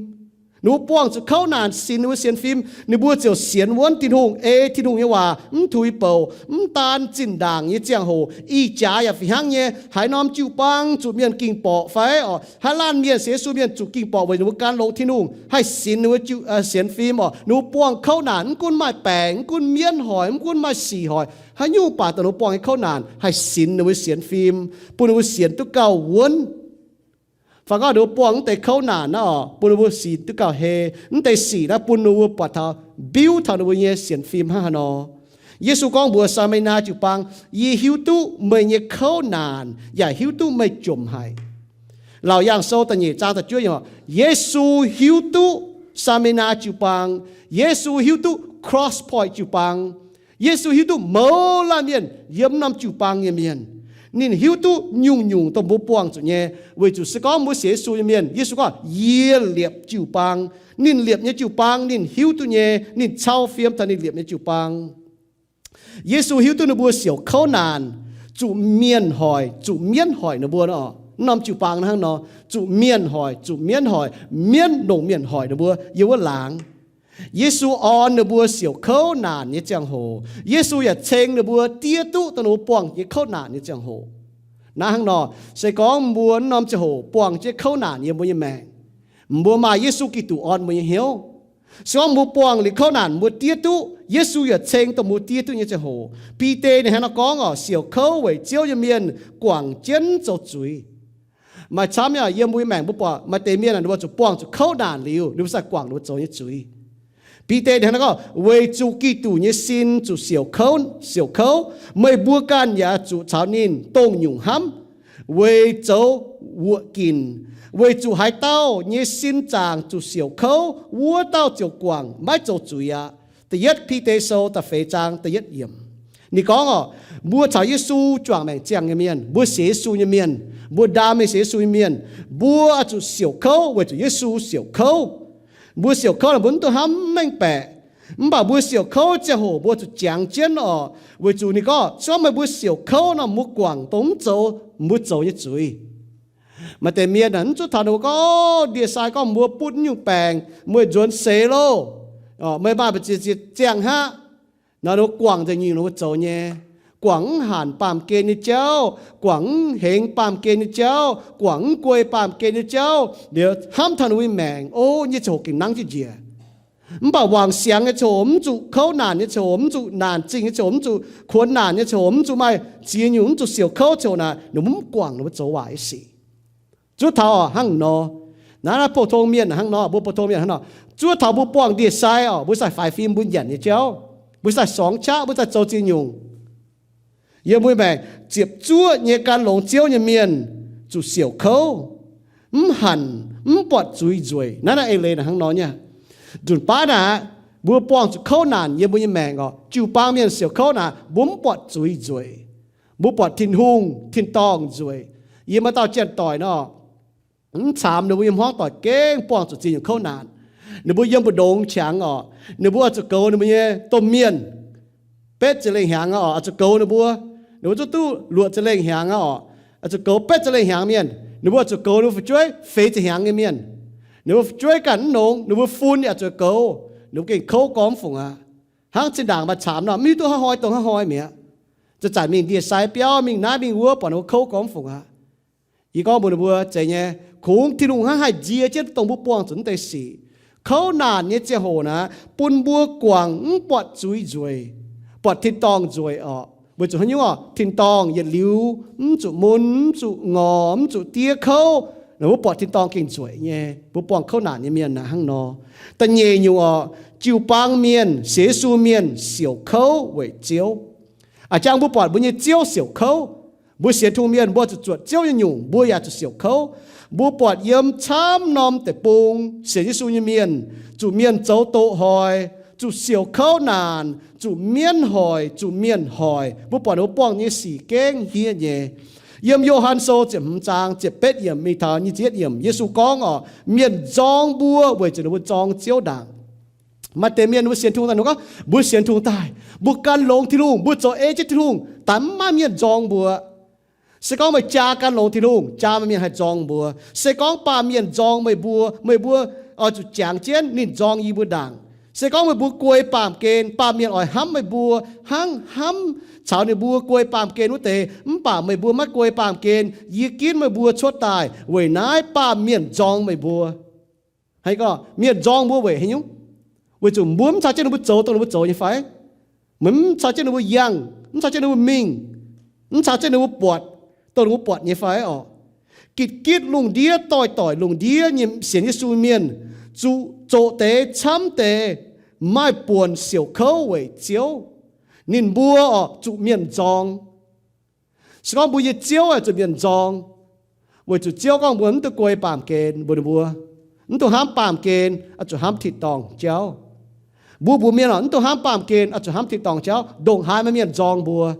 Ninh mbuo buangh zuqc kouv naanc sinx ninh mbuo sienx fim, ninh mbuo ziouc sienx wuonv Tin-Hungh, ei Tin-Hungh nyei waac, mv tuix bouc. Mv daan zinh ndaangc nyei ziangh hoc, ih jaax yaac fih hnangv nyei. Haaix norm jiu-baang zuqc mienh ging borqc fai oc, haaix laanh mienh, sienx Yesu mienh zuqc ging borqc weic ninh mbuo gan longx Tin-Hungh, haih sinx ninh mbuo jiu, sienx fim oc. Ninh mbuo buangh kouv naanc, mv gunv maaih baengc, mv gunv mienv hoic, mv gunv maaih sic hoic, haaix nyungc baac dongh ninh mbuo buangh nyei kouv naanc haih sinx ninh mbuo sienx fim, bun ninh mbuo sienx duqv gauh wuonv. Fai gorngv ninh mbuo buangh mv deix kouv naanc naaiv oc, bun ninh mbuo sic duqv gauh hei. Mv deix sic naaiv bun ninh mbuo buatc taux, mbiuv taux ninh mbuo nyei sienx fim hnangv haaix nor. Yesu gorngv mbuox Saa^me^naa jiu-baang, Yie hiuv duqv meih nyei kouv naanc yaac hiuv duqv meih jomc haic. Laauc Yaangh Sou da'nyeic zaang da'juov yiemc, Yesu hiuv duqv Saa^me^naa jiu-baang. Yesu hiuv duqv Cross Point jiu-baang. Yesu hiuv duqv mouz laanh mienh yiem norm jiu-baang nyei mienh. Ninh hiuv duqv nyungc-nyungc dongh mbuo buangh zuqc nyei, weic zuqc se gorngv mbuo sienx Yesu nyei mienh, Yesu gorngv, Yie liepc jiu-baang. Ninh liepc nyei jiu-baang ninh hiuv duqv nyei, ninh cau fiem taux ninh liepc nyei jiu-baang. Yesu hiuv duqv ninh mbuo siouc kouv naanc, zuqc mienh hoic, zuqc mienv hoic ninh mbuo nor. Norm jiu-baang hnangv nor, zuqc mienh hoic, zuqc mienv hoic, mienv longc mienh hoic ninh mbuo yiem wuov laangz. Yesu orn ninh mbuo siouc kouv naanc nyei ziangh hoc, Yesu yaac ceng ninh mbuo diev duqv dongh ninh mbuo buangh nyei kouv naanc nyei ziangh hoc. Naaiv hnangv nor, se gorngv mbuo norm ziangh hoc buangh jienv kouv naanc yiem mbuo nyei maengc, mbuo maaih Yesu Giduc orn mbuo nyei hnyouv. Se gorngv mbuo buangh liuz kouv naanc mbuo diev duqv, Yesu yaac ceng dongh mbuo diev duqv nyei ziangh hoc. Bide ninh hnangv nor gorngv oc, siouc kouv weic Ziouv nyei mienh guangc jienv zoux zuiz. Maaih camv nyei yiem mbuo nyei maengc mbuo buatc maaih deix mienh ninh mbuo zuqc buangh zuqc kouv naanc liuz, ninh mbuo sai guangc ninh mbuo zoux nyei zuiz. Bide ninh hnangv nor gorngv, Weic zuqc Giduc nyei sin zuqc siouc kouv, siouc kouv, meih mbuo ganh yaac zuqc caux ninh dongh nyungc hnamv, weic zoux wuoqc ginc. Weic zuqc haaix dauh nyei sin zaangc zuqc siouc kouv, wuov dauh ziouc guangc maiv zoux zuiz aqv. Da'yietv Bide Sou da'feix zaang da'yietv yiemc. Ninh gorngv oc, mbuo caux Yesu juangc maengc ziangh nyei mienh, mbuo sienx Yesu nyei mienh, mbuo ndaam mingh sienx Yesu nyei mienh, mbuo oix zuqc siouc kouv weic zuqc Yesu siouc kouv. Mbuo siouc kouv naaic mbuo mv duqv hnamv mengh baeqc. Mv baac mbuo siouc kouv ziangh hoc mbuo zuqc jangx jienv oc, weic zuqc ninh gorngv, se gorngv meih mbuo siouc kouv nor, mbuo guangc dongh mv zoux mbuo zoux nyei zuiz. Maaih deix mienh aah, mv zuqc taux ninh mbuo gorngv, ndie-sai gorngv mbuo butv nyungc baengc, meih nzuonx seix loh, meih maaih mbu'ziex ziex ziangh haic. Nor ninh mbuo guangc nzengc nyungc ninh mbuo zoux nyei, guangc mv hanc baamh gen nyei jauv, guangc mv hengx baamh gen nyei jauv, guangc mv guei baamh gen nyei jauv, liuz hnamv taux ninh mbuo nyei maengc, o, nyei ziangh hoc gengh nangv jienv njiec. Mv baac wangc siangx nyei ziangh hoc, mv zuqc kouv naanc nyei ziangh hoc, mv zuqc naanc zingh nyei ziangh hoc, mv zuqc kuonx naanc nyei ziangh hoc, mv zuqc maaih ziex nyungc, mv zuqc siouc kouv ziangh hoc naaic, ninh mbuo mv guangc ninh mbuo zoux waaic nyei sic. Zuov taux hnangv nor, naaiv, naaiv pou-tong mienh hnangv nor, mbuo pou-tong mienh hnangv nor, zuov taux mbuo buangh ndie-sai oc, mbuo sai faix fim mbuo nyanc nyei jauv, mbuo sai sorngx qaqv, mbuo sai zoux ziex nyungc. Yiem mbuo maengc ziepc zuoqv nyei gan longx Ziouv nyei mienh zuqc siouc kouv, mv hanc, mv buatc zuiz nzueic. Naaiv naaiv eix leiz naaic hnangv nor nyei. Nzunc baav naaic, mbuo buangh zuqc kouv naanc yiem mbuo nyei maengc oc, jiu-baang mienh siouc kouv naanc, mbuo mv buatc zuiz nzueic. Mbuo buatc Tin-Hungh tin-dorngh nzueic. Yiem maaih dauh janx-doic nor, mv caamx ninh mbuo yiem hmuangv doic gengh buangh zuqc ziex nyungc kouv naanc. Ninh mbuo yiem mbu'ndongx qangx oc, ninh mbuo oix zuqc goux ninh mbuo nyei domh mienh betv ziepc lengh hnyangx aqv oc, oix zuqc goux ninh mbuo. Ninh mbuo zuqc duqv luoqc ziepc lengh hnyangx aqv oc, oix zuqc goux betv ziepc lengh hnyangx mienh. Ninh mbuo oix zuqc goux ninh mbuo fu'jueiv feix ziepc hnyangx nyei mienh. Ninh mbuo fu'jueiv ganh mv longx, ninh mbuo fun yaac zuqc goux. Ninh mbuo gengh kouv gormx mv fungc aqv. Hnangv zinh ndaangc maaih caamx nor, mv hiuv duqv haaix hnoi dongh haaix hnoi mi'aqv. Zanc-zanc mingh ndie-sai biauv, mingh naaiv mingh wuov, buatc ninh mbuo kouv gormx mv fungc aqv. Yie gorngv mbuox ninh mbuo, zeiz nyei, kungx Tin-Hungh hnangv haih nzie jienv dongh mbuo buangh zuqc naaiv deix sic. Kouv naanc nyei ziangh hoc naaic bun mbuo guangc mv buatc zuiz nzueic, buatc tin-dorngh nzueic orqc. Weic zuqc haaix nyungc orqc? Tin-dorngh yietc liuz mv zuqc mun, mv zuqc ngorc, mv zuqc diev kouv. Mbuo buatc tin-dorngh gengh nzueic nyei. Mbuo buangh kouv naanc nyei mienh naaic hnangv nor. Da'nyeic nyungc orqc, jiu-baang mienh, sienx Yesu mienh siouc kouv weic Ziouv. A'jang mbuo buatc mbuo nyei Ziouv siouc kouv. Mbuo sienx Tin-Hungh mienh mbuo zuqc zuotc Ziouv nyei nyungc, mbuo yaac zuqc siouc kouv. Mbuo buatc yiem camv norm deic-bung sienx Yesu nyei mienh, zuqc mienh zoux doqc hoic, zuqc siouc kouv naanc, zuqc mienv hoic, zuqc mienh hoic. Mbuo buatc ninh mbuo buangh nyei sic gengh hniev nyei. Yiem Yo^han Sou ziepc hmz zaang ziepc betv yiemc mingh taux nyic ziepc yietv yiemc, Yesu gorngv orqc, mienh nzorng mbuo weic zuqc ninh mbuo nzorng Ziouv ndaangc. Maaih deix mienh mbuo sienx Tin-Hungh daaih, ninh gorngv, mbuo sienx Tin-Hungh daaih, mbuo gan longx Tin-Hungh, mbuo zoux ei jienv Tin-Hungh, daaih mv maaih mienh nzorng mbuo. Se gorngv meih jaa gan longx Tin-Hungh, jaa maaih mienh haih nzorng mbuo. Se gorngv baamh mienh nzorng meih mbuo, meih mbuo oix zuqc jangx jienv ninh nzorng yie mbuo ndaangc. Se gorngv meih mbuo guei baamh gen, baamh mienh oix hnamv meih mbuo hnangv hnamv caux ninh mbuo guei baamh gen wuov deix, mv baac meih mbuo maiv guei baamh gen, yie ginv meih mbuo cuotv daaih. Weic naaiv baamh mienh nzorng meih mbuo. Haaix gorngv mienh nzorng mbuo weic haaix nyungc? Weic zuqc mbuo mv caux jienv ninh mbuo zoux dongh ninh mbuo zoux nyei fai? Meih mv caux jienv ninh mbuo yangh, mv caux jienv ninh mbuo mingh, mv caux jienv ninh mbuo buatc dongh ninh mbuo buatc nyei fai orqc? Gitv-gitv lungh ndiev doix-doix lungh ndiev nyei sienx Yesu mienh zuqc zoqc deix camv deix maaih buonc siouc kouv weic Ziouv. Ninh mbuo orqc zuqc mienh nzorng. Se gorngv mbuo nyei Ziouv oix zuqc mienh nzorng, weic zuqc Ziouv gorngv mbuo mv dungx guei baamh gen mbuox ninh mbuo, mv dungx hnamv baamh gen, oix zuqc hnamv tin-dorngh jauv. Mbuo mbuox mienh orqc, mv dungx hnamv baamh gen, oix zuqc hnamv tin-dorngh jauv. Ndongc haaix maaih mienh nzorng mbuo?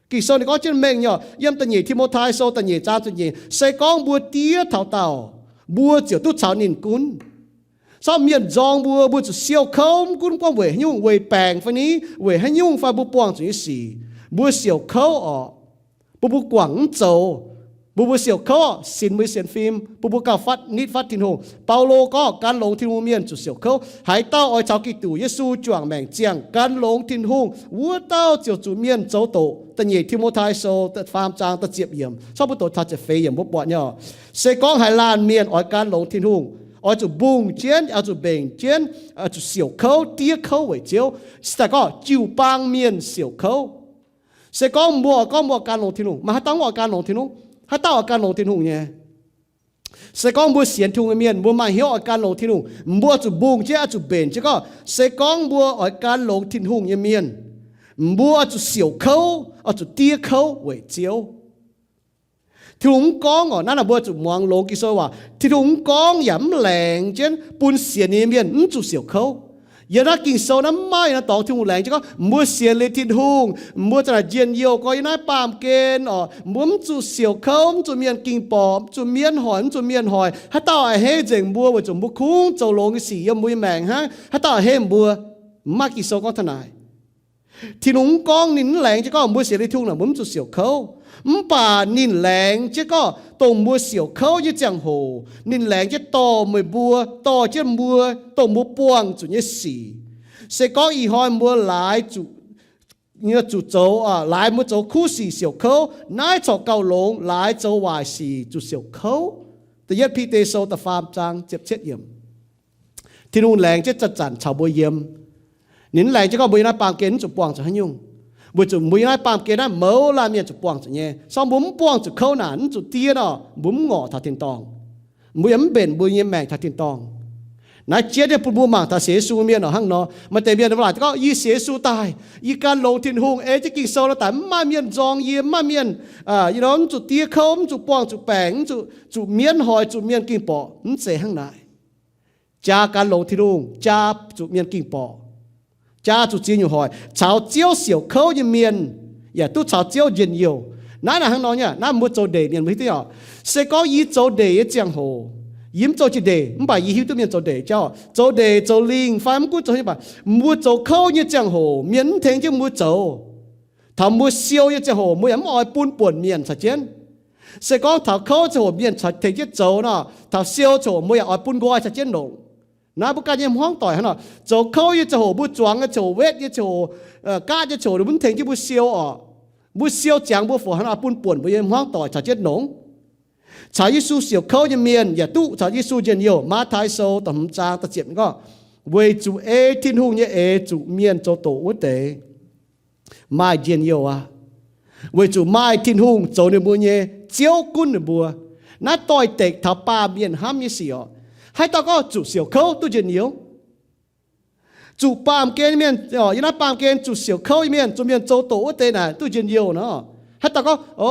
Ging-Sou ninh gorngv jienv mengh nyei orqc, yiem da'nyeic Ti^mo^tai Sou da'nyeic zaang ziepc nyeic, se gorngv mbuo diev taux daauh, mbuo ziouc duqv caux ninh gunv. Sortv mienh nzorng mbuo, mbuo zuqc siou kouv, mv gunv gorngv weic haaix nyungc, weic baengc fai ni, weic haaix nyungc fai mbuo buangh zuqc nyei sic, mbuo siouc kouv orqc. Mbuo mbuo guangc mv zoux, mbuo mbuo siouc kouv orqc, sinx mbuo nyei sienx fim, mbuo mbuo gauh fatv nitv fatv Tin-Hungh. Baulo gorngv gan longx Tin-Hungh mienh zuqc siouc kouv. Haaix dauh oix caux Giduc Yesu juangc maengc ziangh gan longx Tin-Hungh, wuov dauh ziouc zuqc mienh zoux doqc. Da'nyeic Ti^mo^tai Sou da'faam zaang da'ziepc yiemc, sortv mbuo doqc taux ziepc feix yiemc mbuo buatc nyei orqc. Se gorngv haaix laanh mienh oix gan longx Tin-Hungh, oix zuqc mbungh jienv, oix zuqc mbenc jienv, oix zuqc siouc kouv, diev kouv weic Ziouv. Se daaih gorngv jiu-baang mienh siouc kouv. Se gorngv mbuo oix gorngv mbuo oix gan longx Tin-Hungh, maaih haaix dauh mv oix gan longx Tin-Hungh? Haaix dauh oix gan longx Tin-Hungh nyei? Se gorngv mbuo sienx Tin-Hungh nyei mienh, mbuo maaih hnyouv oix gan longx Tin-Hungh, mbuo zuqc mbungh jienv, oix zuqc mbenc jienv gorngv, se gorngv mbuo oix gan longx Tin-Hungh nyei mienh, mbuo oix zuqc siouc kouv, oix zuqc diev kouv weic Ziouv. Tin-Hungh mv gorngv orqc, naaiv naaic mbuo zuqc muangx longx Ging-Sou waac. Tin-Hungh mv gorngv yaac mv laengz jienv bun sienx ninh nyei mienh mv zuqc siouc kouv. Yiem naaiv Ging-Sou naaiv mv maaih naaiv dorngx Tin-Hungh laengz jienv gorngv mbuo sienx liuz Tin-Hungh, mbuo za'naaic njien-youh gorx yiem naaiv baamh gen orqc, mbuo mv zuqc siouc kouv, mv zuqc mienh ging borqc, mv zuqc mienv hoic, mv zuqc mienh hoic. Haaix dauh a'hneiv nzengc mbuo weic zuqc mbuo kungx zoux longx nyei sic yiem mbuo nyei maengc hnangv? Haaix dauh a'hneiv mbuo? Mv maaih Ging-Sou gorngv taux naaic. Tin-Hungh mv gorngv ninh mv laengz jienv gorngv mbuo sienx liuz Tin-Hungh naaic mbuo mv zuqc siouc kouv. Mv baac ninh laengz jienv gorngv dongh mbuo siouc kouv nyei ziangh hoc, ninh laengz jienv dorh meih mbuo, dorh jienv mbuo, dongh mbuo buangh zuqc nyei sic. Se gorngv ih hnoi mbuo laaix zuqc, zuqc zoux, laaix mbuo zoux kuv sic siouc kouv, naaiv corc gauh longx, laaix zoux waaic sic zuqc siouc kouv. Da'yietv Bide Sou da'faam zaang ziepc cietv yiemc. Tin-Hungh laengz jienv zanc-zanc caux mbuo yiem. Ninh mv laengz jienv gorngv mbuo yiem naaiv baamh gen mv zuqc buangh zuqc haaix nyungc, weic zuqc mbuo yiem naaiv baamh gen naaiv mouz laanh mienh zuqc buangh zuqc nyei. Se gorngv mbuo mv buangh zuqc kouv naanc, mv zuqc diev nor, mbuo mv ngorc taux tin-dorngh. Mbuo yaac mv mbenc mbuo nyei maengc taux tin-dorngh. Naaiv jiex nyei bun mbuo mangc taux sienx Yesu mienh orqc hnangv nor. Maaih deix mienh mbuo laaic gorngv, yie sienx Yesu daaih, yie gan longx Tin-Hungh, ei jienv Ging-Sou nor daaih mv maaih mienh nzorng yie, mv maaih mienh, yie nor mv zuqc diev kouv, mv zuqc buangh zuqc baengc, mv zuqc, zuqc mienv hoic, zuqc mienh ging borqc. Mv zeiz hnangv naaic. Jaa gan longx Tin-Hungh, jaa zuqc mienh ging borqc, jaa zuqc ziex nyungc hoic. Caux Ziouv siouc kouv nyei mienh yaac duqv caux Ziouv njien-youh. Naaiv naaic hnangv nor nyei, naaiv mbuo zoux ndeic mienh mbuo hiuv duqv orqc. Se gorngv yie zoux ndeic nyei ziangh hoc, yie mv zoux jiex ndeic, mv baac yie hiuv duqv mienh zoux ndeic jauv. Zoux ndeic zoux lingh fai mv gunv zoux nyei, mv baac mbuo zoux kouv nyei ziangh hoc mienh mv tengx jienv mbuo zoux. Taux mbuo siou nyei ziangh hoc mbuo yaac mv oix bun buonc mienh caux jienv. Se gorngv taux kouv ziangh hoc mienh caux tengx jienv zoux nor, taux siou ziangh hoc mbuo yaac oix bun nqoi caux jienv longc. Naaiv mbuo ganh nyei hmuangv doic hnangv nor, zoux kouv nyei ziangh hoc mbuo zuangx nyei ziangh hoc, wetv nyei ziangh hoc, gaatv nyei ziangh hoc, mbuo mv tengx jienv mbuo siou orqc. Mbuo siou ziangx mbuo fungc hnangv nor bun buonc mbuo nyei hmuangv doic caux jienv longc. Caux Yesu siouc kouv nyei mienh yaac duqv caux Yesu njien-youh. Matv^tai Sou da'hmz zaang da'ziepc gorngv, weic zuqc ei Tin-Hungh nyei eix zuqc mienh zoux doqc wuov deix maaih njien-youh aqv. Weic zuqc maaih Tin-Hungh zoux ninh mbuo nyei Ziouv gunv ninh mbuo. Naaiv doix-dekc taux baamh mienh hnamv nyei sic oc. Haaix dauh gorngv zuqc siouc kouv duqv njien-youh. Zuqc baamh gen mienh, yiem naaiv baamh gen zuqc siouc kouv nyei mienh, zuqc mienh zoux doqc wuov deix naaic duqv njien-youh nor. Haaix dauh gorngv, o,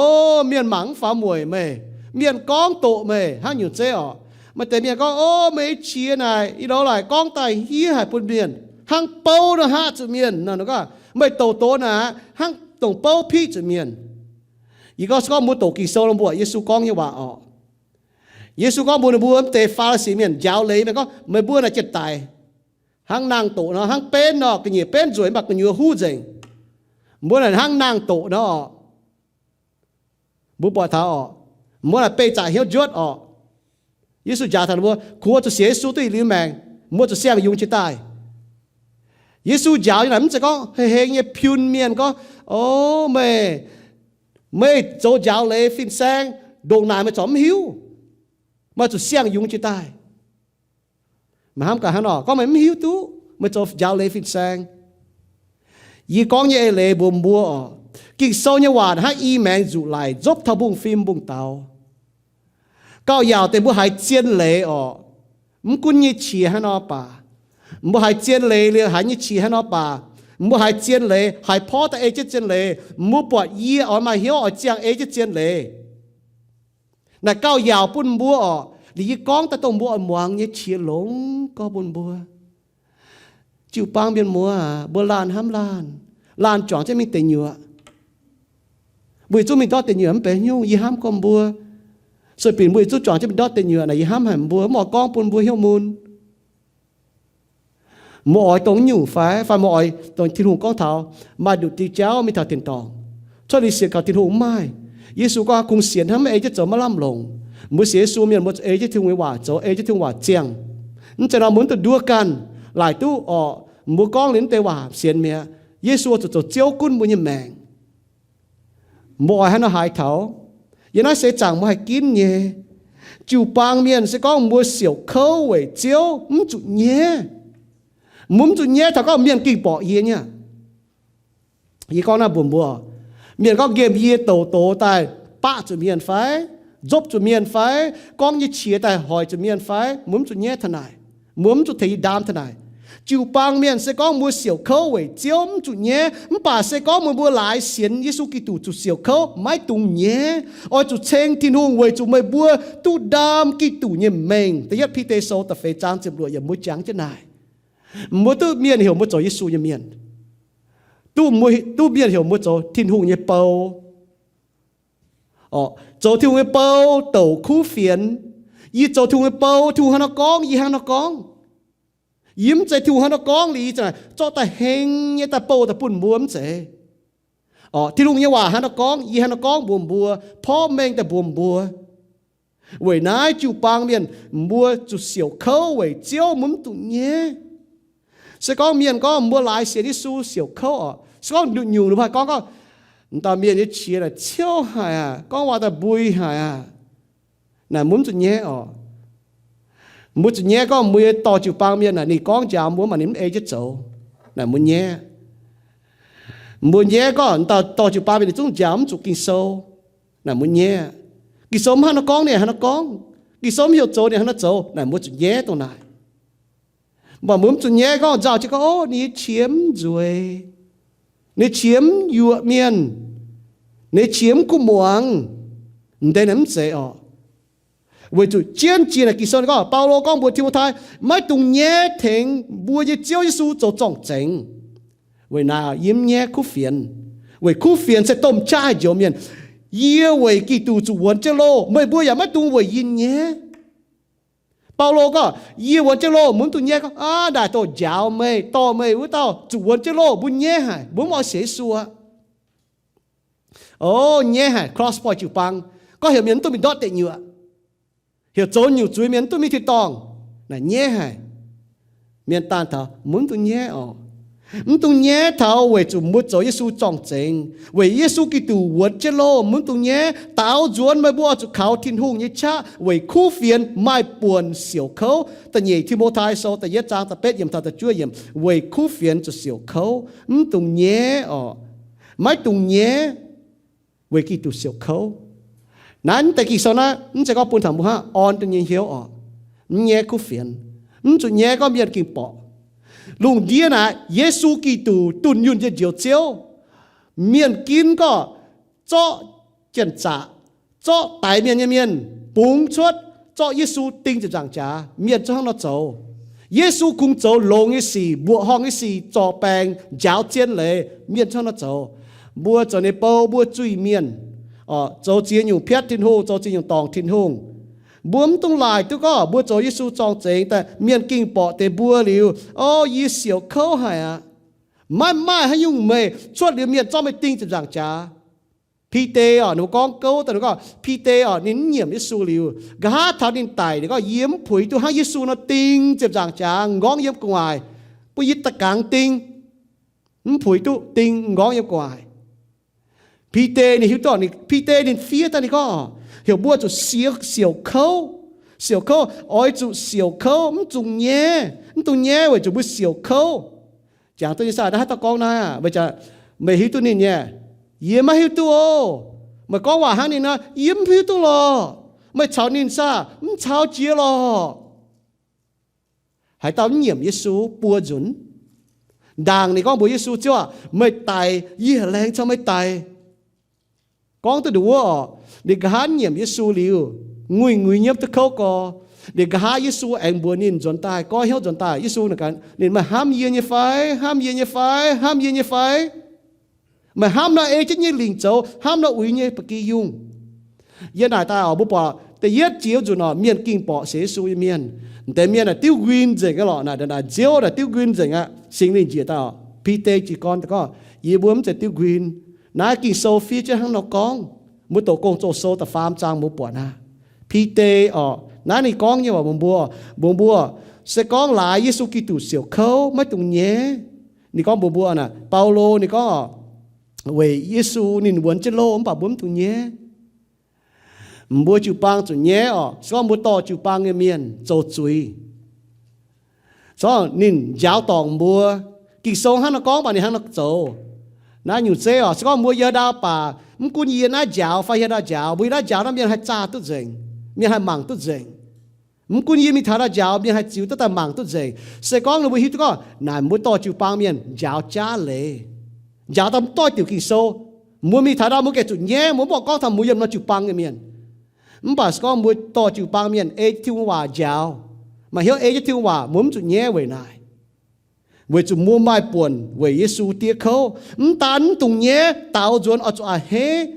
mienh mangc mv faaux mueic meih, mienh gorngv doqc meih hnangv nyungc zeiv oc. Maaih deix mienh gorngv, o, meih nyei qiex naaic, ih ndorm laaic gorngv daaih hniev haic bun mienh, hnangv bouv nor haav zuqc mienh nor. Meih douc doz naaic hnangv dongh bouv piqv zuqc mienh. Yie gorngv se gorngv mbuo doqc Ging-Sou nor mbuo buatc Yesu gorngv nyei waac oc. Yesu gorngv mbuox ninh mbuo mv deix Faa^li^si mienh njaaux leiz mienh gorngv, meih mbuo naaic jiex daic, hnangv nangh doqc nor, hnangv benv nor, ga'nyiec benv nzueic mv baac gu'nyuoz huv nzengc. Mbuo naaic hnangv nangh doqc nor oc. Mbuo buatc taux oc, mbuo naaic beih zaqc hnyouv njuotv oc. Yesu njaaux taux ninh mbuo, kungx zuqc sienx Yesu duqv yietc liuz maengc, mbuo zuqc siang-yungz jiex daaih. Yesu njaaux nyei naaic mv zeiz gorngv hei heng nyei piun mienh gorngv, o, meih, meih zoux njaaux leiz fin-saeng, ndongc naaic meih corc mv hiuv, meih zuqc siang-yungz jiex daaih. Meih hnamv gaax hnangv nor, gorngv meih mv hiuv duqv meih zoux njaaux leiz fin-saeng. Yie gorngv nyei eix leiz mbuox mbuo oc, Ging-Sou nyei waac hnangv i maengx nzuqc laic nzopv taux mbungv-fim mbungv-daux. Gauh yaauc deix mbuo haiz zien leiz oc, mv gunv nyei qiex hnangv nor baac, mbuo haiz zien leiz liuz haiz nyei qiex hnangv nor baac, mbuo haiz zien leiz, haiz porv daaih ei jienv zien leiz, mbuo buatc yie oix maaih hnyouv oix ziangh ei jienv zien leiz. Naaic gauh yaauc bun mbuo oc. Liuz yie gorngv daaih dongh mbuo oix muangx nyei qiex longx gorngv bun mbuo. Jiu-baang mienh muoz aac, mbuo laanh hnamv laanh, laanh juangc jienv mingh deic nyuoqc. Mbuo yietc zungv mingh ndortv deic nyuoqc mv benx haaix nyungc, yie hnamv gorngv mbuo. Sueih binc mbuo yietc zungv juangc jienv mingh ndortv deic nyuoqc naaic, yie hnamv haic mbuo, mv oix gorngv bun mbuo hnyouv mun. Mbuo oix dongh nyungc fai, fai mbuo oix dongh Tin-Hungh gorngv taux maaih nduqc diuh jauv mingh taux tin-dorngh, cuotv liuz sienx kaux Tin-Hungh mv maaih. Yesu gorngv kungx sienx hnangv maiv ei jienv zoux maiv lamh longc. Mbuo sienx Yesu mienh mbuo zuqc ei jienv Tin-Hungh nyei waac zoux, ei jienv Tin-Hungh waac ziangh. Mv zeiz nor mbuo mv duqv nduov ganh laaic duqv orqc. Mbuo gorngv liuz mv deix waac sienx mi'aqv. Yesu zuqc zoux Ziouv gunv mbuo nyei maengc. Mbuo oix hnangv nor haaix taux? Yiem naaiv seix zaangc mbuo haih ginv nyei. Jiu-baang mienh se gorngv mbuo siouc kouv weic Ziouv mv zuqc nyaiv. Mbuo mv zuqc nyaiv taux gorngv mienh ging borqc yie nyei. Yie gorngv naaiv mbuox mbuo, mienh gorngv nqemh yie douc doz daaih baqv zuqc mienh fai, nzopv zuqc mienh fai, gorngv nyei qiex daaih hoic zuqc mienh fai, mbuo mv zuqc nyaiv taux naaic. Mbuo mv zuqc tengx yie ndaam taux naaic. Jiu-baang mienh se gorngv mbuo siouc kouv weic Ziouv mv zuqc nyaiv, mv baac se gorngv meih mbuo laaix sienx Yesu Giduc zuqc siouc kouv maiv dungx nyaiv. Oix zuqc ceng Tin-Hungh weic zuqc meih mbuo duqv ndaam Giduc nyei mengh. Da'yietv Bide Sou da'feix zaang ziepc luoqc yiemc mbuo jangx jienv naaic. Mbuo duqv mienh heuc mbuo zoux Yesu nyei mienh. Duqv, duqv mienh heuc mbuo zoux Tin-Hungh nyei bou. Zoux Tin-Hungh nyei bou douc kuv fienx. Yie zoux Tin-Hungh nyei bou, Tin-Hungh hnangv nor gorngv, yie hnangv nor gorngv. Yie mv zeiz Tin-Hungh hnangv nor gorngv liuz, yie ziouc zorqv daaih heng nyei daaih bouh daaih bun mbuo, mv zeiz. Tin-Hungh nyei waac hnangv nor gorngv, yie hnangv nor gorngv mbuox mbuo, porv mengh daaih mbuox mbuo. Weic naaiv jiu-baang mienh mbuo zuqc siouc kouv weic Ziouv, mbuo mv zuqc nyaiv. Se gorngv mienh gorngv mbuo laaix sienx Yesu siouc kouv oc, se gorngv nduqc nyungc ninh mbuo haih gorngv, gorngv, m'dauh mienh nyei qiex naaic ciouv haic aqv, gorngv waac daaih mbui haic aqv. Naaic mbuo mv zuqc nyaiv oc. Mbuo zuqc nyaiv gorngv mbuo nyei dorh jiu-baang mienh naaic ninh gorngv njaaux mbuo mv baac ninh mv ei jienv zoux. Naaic mbuo nyaiv. Mbuo nyaiv gorngv m'dauh dorh jiu-baang mienh ninh zungv njaaux mv zuqc Ging-Sou. Naaic mbuo nyaiv. Ging-Sou mv hnangv nor gorngv, ninh hnangv nor gorngv. Ging-Sou mv heuc zoux, ninh hnangv nor zoux. Naaic mbuo zuqc nyaiv dongh naaic. Mv baac mbuo mv zuqc nyaiv gorngv nzauh jienv gorngv, o, ninh nyei qiex mv nzueic, ninh nyei qiex mv yuoqc mienh, ninh nyei qiex mv kuv muangx. M'deix naaic mv zeiz oc. Weic zuqc jienv jiex naaic Ging-Sou gorngv, Baulo gorngv mbuox Ti^mo^tai, maiv dungx nyaiv tengx mbuo nyei Ziouv Yesu zoux zorng-zengx. Weic naaiv yie mv nyaiv kuv fienx, weic kuv fienx se domh jaaix njoux mienh. Yie weic Giduc zuqc wuonx jienv loh, meih mbuo yaac maiv dungx weic yie nyaiv. Baulo gorngv, yie wuonx jienv loh, mbuo mv dungx nyaiv gorngv, aav, naaic dongh njaaux meih, dorh meih wuov dauh zuqc wuonx jienv loh, mbuo nyaiv haic, mbuo mv oix sienx Yesu aqv. O, nyaiv haic, cross point jiu-baang. Gorngv heuc mienh mv duqv mingh ndortv deic nyuoqc, heuc zoux nyungc zuiz mienh mv duqv mingh tin-dorngh, naaic nyaiv haic. Mienh daanh taux mbuo mv dungx nyaiv oc. Mv dungx nyaiv taux weic zuqc mbuo zoux Yesu zorng-zengx, weic Yesu Giduc wuonx jienv loh, mv dungx nyaiv. Daaux nzuonx meih mbuo oix zuqc kaux Tin-Hungh nyei qaqv weic kuv fienx maaih buonc siouc kouv. Da'nyeic Ti^mo^tai Sou da'yietv zaang da'betv yiemc taux da'juov yiemc, weic kuv fienx zuqc siouc kouv. Mv dungx nyaiv orqc. Maiv dungx nyaiv weic Giduc siouc kouv. Naaiv deix Ging-Sou naaiv mv zeiz gorngv bun taux mbuo hnangv orn daaih nyei hnyouv orqc. Mv nyaiv kuv fienx. Mv zuqc nyaiv gorngv mienh gengh borqc. Lungh ndiev naaic Yesu Giduc dunh yunh nyei Njoux Ziouv, mienh ginv gorqv zorqv janx-zaqc, zorqv daix mienh nyei mienh bungx cuotv, zorqv Yesu ding ziepc nzaangc jaax, mienh zungv hnangv nor zoux. Yesu kungx zoux longx nyei sic, mbuoqc horngh nyei sic, zorc baengc, njaaux zien leiz, mienh zungv hnangv nor zoux. Mbuo zoux ninh bou, mbuo zuiz mienh, zoux ziex nyungc piatv Tin-Hungh, zoux ziex nyungc dorngc Tin-Hungh. Mbuo mv dungx laaic duqv gorngv mbuo zoux Yesu zorng-zengx daaih mienh gengh borqc deix mbuo liuz, o, yie siouc kouv haic aqv. Maiv maaih haaix nyungc meih cuotv liuz mienh zorqv meih ding ziepc nzaangc jaax. Bide orqc, ninh mbuo gorngv gouv daaih ninh gorngv, Bide orqc, ninh mv nyiemc Yesu liuz, nqa'haav taux ninh daic, ninh gorngv, yie mv puix duqv hnangv Yesu nor ding ziepc nzaangc jaax nqorngv yiem gu'nguaaic, bun yie da'gangx ding. Mv puix duqv ding nqorngv yiem gu'nguaaic. Bide ninh hiuv duqv, Bide ninh fiev daaih ninh gorngv, heuc mbuo zuqc siouc kouv, siouc kouv, oix zuqc siouc kouv, mv zuqc nyaiv, mv dungx nyaiv weic zuqc mbuo siouc kouv. Jangx duqv nyei saah, naaiv haaix dauh gorngv naaiv, meih hiuv duqv ninh nyei? Yie maiv hiuv duqv oc. Meih gorngv waac hnangv ninh nor, yie mv hiuv duqv lorqc. Meih caux ninh saah? Mv caux jiex lorqc. Haaix dauh mv nyiemc Yesu buo nzunc. Ndaangc ninh gorngv mbuox Yesu, Ziouv aac, meih daic, yie haih laengz caux meih daic. Gorngv duqv nduqc wuov orqc, ninh nqa'haav nyiemc Yesu liuz, nguiz-nguiz nyiemv duqv kouv gorx. Ninh nqa'haav Yesu aengx mbuox ninh nzuonx daaih, goiv hnyouv nzuonx daaih. Yesu, ninh, meih hnamv yie nyei fai? Hnamv yie nyei fai? Hnamv yie nyei fai? Meih hnamv nor ei jienv nyei lingc zoux, hnamv nor uix nyei ba'gi yungh. Yie naaic daaih orqc, mbuo buatc da'yietv jiex nzunc orqc, mienh gengh borqc sienx Yesu nyei mienh. Deix mienh naaic diuv nquin nzengc aqv lorqc. Naaic, naaic nziouv naaic diuv nquin nzengc aqv. Singx Lingh njiec daaih orqc, Bide jiez gorn daaih gorngv, yie mbuo mv zeiz diuv nquin. Naaiv Ging-Sou fiev jienv hnangv nor gorngv. Mbuo doqc Gong-Zoh Sou da'faam zaang mbuo buatc aqv. Bide orqc, naaiv ninh gorngv nyei waac mbuox mbuo, mbuox mbuo, se gorngv laaix Yesu Giduc siouc kouv, maiv dungx nyaiv. Ninh gorngv mbuox mbuo naaic, Baulo ninh gorngv orqc, weic Yesu ninh wuonx jienv loh mv baac mbuo mv dungx nyaiv. Mbuo jiu-baang zuqc nyaiv orqc, se gorngv mbuo dorh jiu-baang nyei mienh zoux zuiz, se gorngv ninh njaaux dorngc mbuo, Ging-Sou hnangv nor gorngv baac ninh hnangv nor zoux. Naaiv nyungc zeiv orqc, se gorngv mbuo yiem ndau baac mv gunv yie naaiv njaaux fai yiem ndau njaaux, mbuo yiem naaiv njaaux nor mienh haih zaah duqv nzengc, mienh haih mangc duqv nzengc. Mv gunv yie mingh taux ndau njaaux, mienh haih ziux duqv daaih mangc duqv nzengc. Se gorngv ninh mbuo hiuv duqv gorngv naaic mbuo dorh jiu-baang mienh njaaux jaav leiz, njaaux daaih mv doix diuc Ging-Sou. Mbuo mingh taux ndau mbuo gengh zuqc nyaiv, mbuo mv buatc gorngv taux mbuo yiem nor jiu-baang nyei mienh. Mv baac se gorngv mbuo dorh jiu-baang mienh ei Tin-Hungh waac njaaux, maaih hnyouv ei jienv Tin-Hungh waac, mbuo mv zuqc nyaiv weic naaic. Weic zuqc mbuo maaih buonc weic Yesu diev kouv. Mv daan mv dungx nyaiv, daaux nzuonx oix zuqc a'hneiv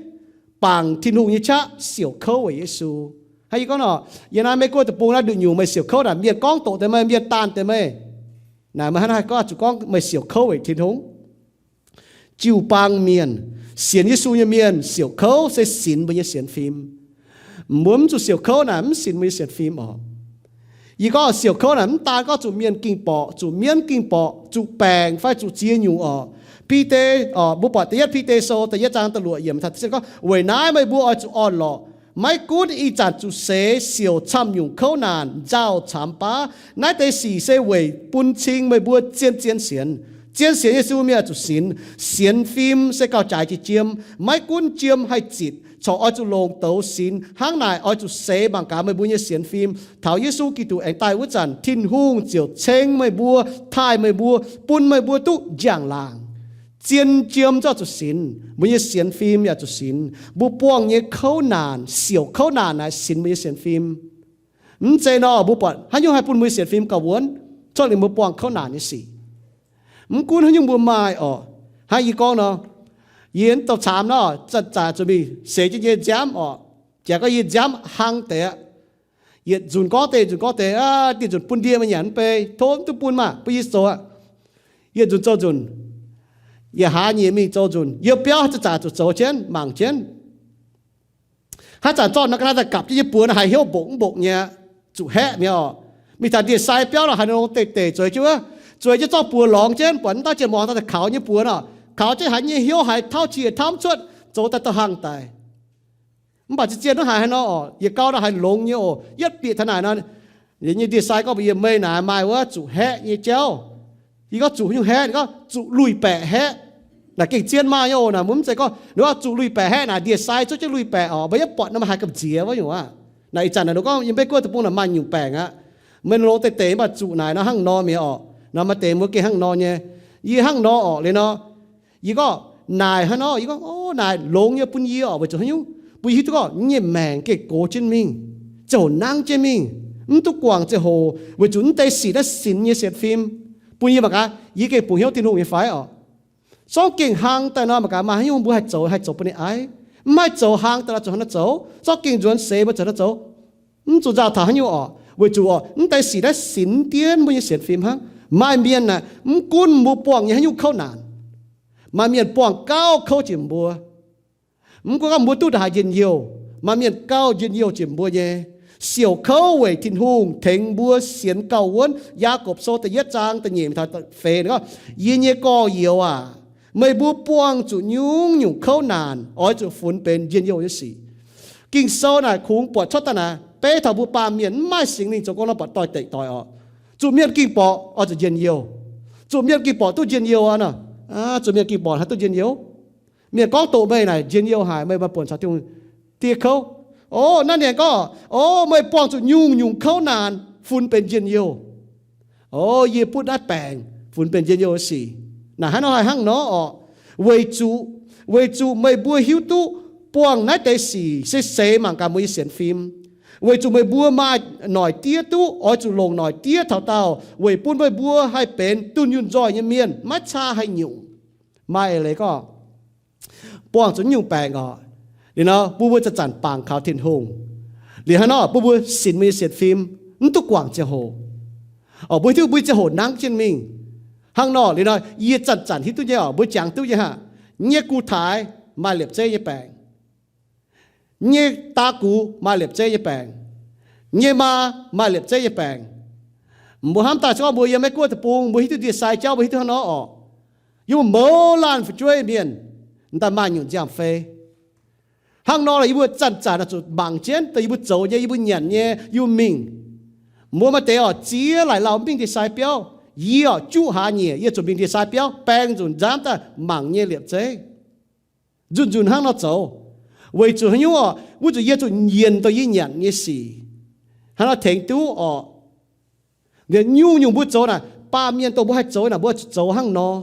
bangc Tin-Hungh nyei qaqv siouc kouv weic Yesu. Hnangv yie gorngv nor, yiem naaiv Meiv Guoqv deic-bung naaiv nduqc nyungc meih siouc kouv naaic, mienh gorngv doqc deix meih, mienh daanh deix meih. Naaic meih hnangv naaiv gorngv zuqc gorngv meih siouc kouv weic Tin-Hungh. Jiu-baang mienh, sienx Yesu nyei mienh siouc kouv se sinx mbuo nyei sienx fim. Mbuo mv zuqc siouc kouv naaic mv sinx mbuo nyei sienx fim orqc. Yie gorngv siouc kouv naaic mv daan gorngv zuqc mienh gengh borqc, zuqc mienv gengh borqc, zuqc baengc fai zuqc ziex nyungc orqc. Bide, mbuo buatc da'yietv Bide Sou da'yietv zaang da'luoqc yiemc gorngv, weic naaiv meih mbuo oix zuqc orn-lorqc. Maiv gunv ih zanc zuqc seix siouc camv nyungc kouv naanc nzauh camx baav, naaiv deix sic se weic bun cing meih mbuo zien-zien sienx. Zien sienx Yesu mienh oix zuqc sinx. Sienx fim se gauh jaaix jiex jiem. Maiv gunv jiem haih zitc, corc oix zuqc longc douz sinx. Hnangv naaic oix zuqc seix mangc gaax meih mbuo nyei sienx fim. Taux Yesu Giduc aengx daaih wuov zanc, Tin-Hungh ziouc ceng meih mbuo, taaih meih mbuo, bun meih mbuo duqv njang-laangc. Zien jiem zungv zuqc sinx, mbuo nyei sienx fim yaac zuqc sinx. Mbuo buangh nyei kouv naanc, siouc kouv naanc naaic sinx mbuo nyei sienx fim. Mv zeiz nor, mbuo buatc haaix nyungc haih bun mbuo nyei sienx fim gauh wuonv, cuotv liuz mbuo buangh kouv naanc nyei sic. Mv gunv haaix nyungc mbuo maaih orqc. Hnangv yie gorngv nor, yie mv douh caamx nor, zanc-zanc zuqc mingh seix jienv nyei nziaamv orqc. Jangx gorngv yie nziaamv hlang deix aqv. Yietc nzunc gorngv deix, nzunc gorngv deix, aa, dieh nzunc bun ndie meih nyanc mv bei, tov mv duqv bun maah, bun yie zoux aqv. Yietc nzunc zoux nzunc, yietc hlaax nyeic mingh zoux nzunc, yiou biauv zanc-zanc zuqc zoux jienv, mangc jienv. Haaix zanc zorqv nor ga'naaiv daaih gapc jienv yie buoz nor haiz hnyouv mbokc mv mbokc nyei aqv, zuqc haeqv mi'aqv orqc. Mingh taux ndie-sai biauv nor haaix nor deic-deic zueiz jienv wuov, Zueiz jienv zorqv buoz lorngx jienv, buatc mv dauh jien-muangz daaih kaux nyei buoz nor, kaux jienv haiz nyei hnyouv haiz tauv qiex tauv mv cuotv, zoux daaih dorh hnangv daic. Mv baac zien-zien hnangv haaix haaix nor orqc, yietc gau nor haiz longx nyei oc. Yietv bieqc taux naaic nor, nyei ndie-sai gorngv mbuox yie, meih naaic maaih wuov zuqc haeqv nyei jauv. Yie gorngv zuqc nyungc haeqv, ninh gorngv zuqc luih baeqc haeqv. Naaic gengh zien maaih nyei oc. Naaic mbuo mv zeiz gorngv ninh gorngv zuqc luih baeqc haeqv naaic ndie-sai zuov jienv luih baeqc orqc, mbuo yietv buatc nor maaih haiz gamh nziex wuov nyungc aqv. Naaic ih zanc naaic ninh gorngv yiem Meiv Guoqv deic-bung naaic maaih nyungc baengc aqv. Meih longx deix deix mv baac zuqc naaic nor hnangv nor mi'aqv orqc. Naaic maaih deix mbuo gengh hnangv nor nyei. Yie hnangv nor orqc liuz nor, yie gorngv naaic hnangv nor, yie gorngv, o, naaic longx nyei bun yie orqc, weic zuqc haaix nyungc? Bun yie hiuv duqv gorngv nyei maengc gengh gox jienv mingh, ziangh hoc nangv jienv mingh, mv duqv guangc ziangh hoc, weic zuqc mv deix sic naaiv sinx nyei sienx fim, bun yie mangc gaax, yie gengh bungx hnyouv Tin-Hungh nyei fai orqc. Zorqv gengh hlang daaih nor mangc gaax maaih haaix nyungc mbuo haih zoux, haih zoux bun ninh aiv. Mv haih zoux hlang daaih nor zuqc hnangv nor zoux. Zorqv gengh nzuonx seix mbuo zuqc hnangv nor zoux. Mv zuqc nzauh taux haaix nyungc orqc, weic zuqc orqc, mv deix sic naaiv sinx dienv mbuo nyei sienx fim hnangv. Maaih mienh aah, mv gunv mbuo buangh nyei haaix nyungc kouv naanc, maaih mienh buangh gauh kouv jiex mbuo. Mv gunv gorngv mbuo duqv ndongc haaix njien-youh, maaih mienh gauh njien-youh jiex mbuo nyei. Siouc kouv weic Tin-Hungh tengx mbuo sienx gauh wuonv. Yaagorpc Sou da'yietv zaang da'nyeic taux da'feix gorngv, yie nyei gorx-youz aac, meih mbuo buangh zuqc nyungc-nyungc kouv naanc oix zuqc funx benx njien-youh nyei sic. Ging-Sou naaic kungx buatc cuotv daaih naaic, beiv taux mbuo baamh mienh mv maaih Singx Lingh zoux gong nor buatc doix-dekc doic orqc. Zuqc mienh ging borqc oix zuqc njien-youh. Zuqc mienh ging borqc duqv njien-youh nor. Zuqc mienh ging borqc haih duqv njien-youh. Mienh gorngv doqc meih naaic njien-youh haic, meih maaih buonc caux Tin-Hungh diev kouv. O, naaiv ninh gorngv, o, meih buangh zuqc nyungc-nyungc kouv naanc funx benx njien-youh. O, yie butv naaiv baengc funx benx njien-youh sic. Naaic hnangv nor haih hnangv nor orqc. Weic zuqc, weic zuqc meih mbuo hiuv duqv buangh naaiv deix sic se seix mangc gaax mbuo nyei sienx fim. Weic zuqc meih mbuo maaih noic diev duqv, oix zuqc longc noic diev taux daauh weic bun meih mbuo haih benx dunh yunh nzoih nyei mienh, maiv caa haaix nyungc. Maaih eix leiz gorngv buangh zuqc nyungc baengc orqc, liuz nor bun mbuo zanc-zanc bangc kaux Tin-Hungh. Liuz hnangv nor bun mbuo sinx mbuo nyei sienx fim, mv duqv guangc ziangh hoc. Orqc, mbuo hiuv duqv mbuo nyei ziangh hoc nangv jienv mingh. Hnangv nor liuz nor yie zanc-zanc hiuv duqv nyei orqc, mbuo jangx duqv nyei aqv. Nyei gu-taaix maaih liepc zeiv nyei baengc. Nyei daa gux maaih liepc zeiv nyei baengc. Nyei maa maaih liepc zeiv nyei baengc. Mbuo hnamv daaih se gorngv mbuo yiem Meiv Guoqv deic-bung, mbuo hiuv duqv ndie-sai jauv, mbuo hiuv duqv hnangv nor orqc. Yie mbuo mouz laanh fu'jueiv mienh, m'daaih maaih nyungc nziaamv-fei. Hnangv nor yie mbuo zanc-zanc zuqc mangc jienv daaih yie mbuo zoux nyei, yie mbuo nyanc nyei, yie mbuo mingh. Mbuo maaih deix orqc, ziex laaic lauh mingh ndie-sai biauv. Yie orqc, juqv hlaax nyieqc yie zuqc mingh ndie-sai biauv, baeng nzunc nziaamv daaih mangc nyei liepc zeiv. Nzunc-nzunc hnangv nor zoux. Weic zuqc haaix nyungc orqc? Weic zuqc yie zuqc nyienc dongh yie nyanc nyei sic. Hnangv nor tengx duqv orqc. Nyungc-nyungc mbuo zoux naaic, baamh mienh dongh mbuo haih zoux naaic, mbuo zuqc zoux hnangv nor.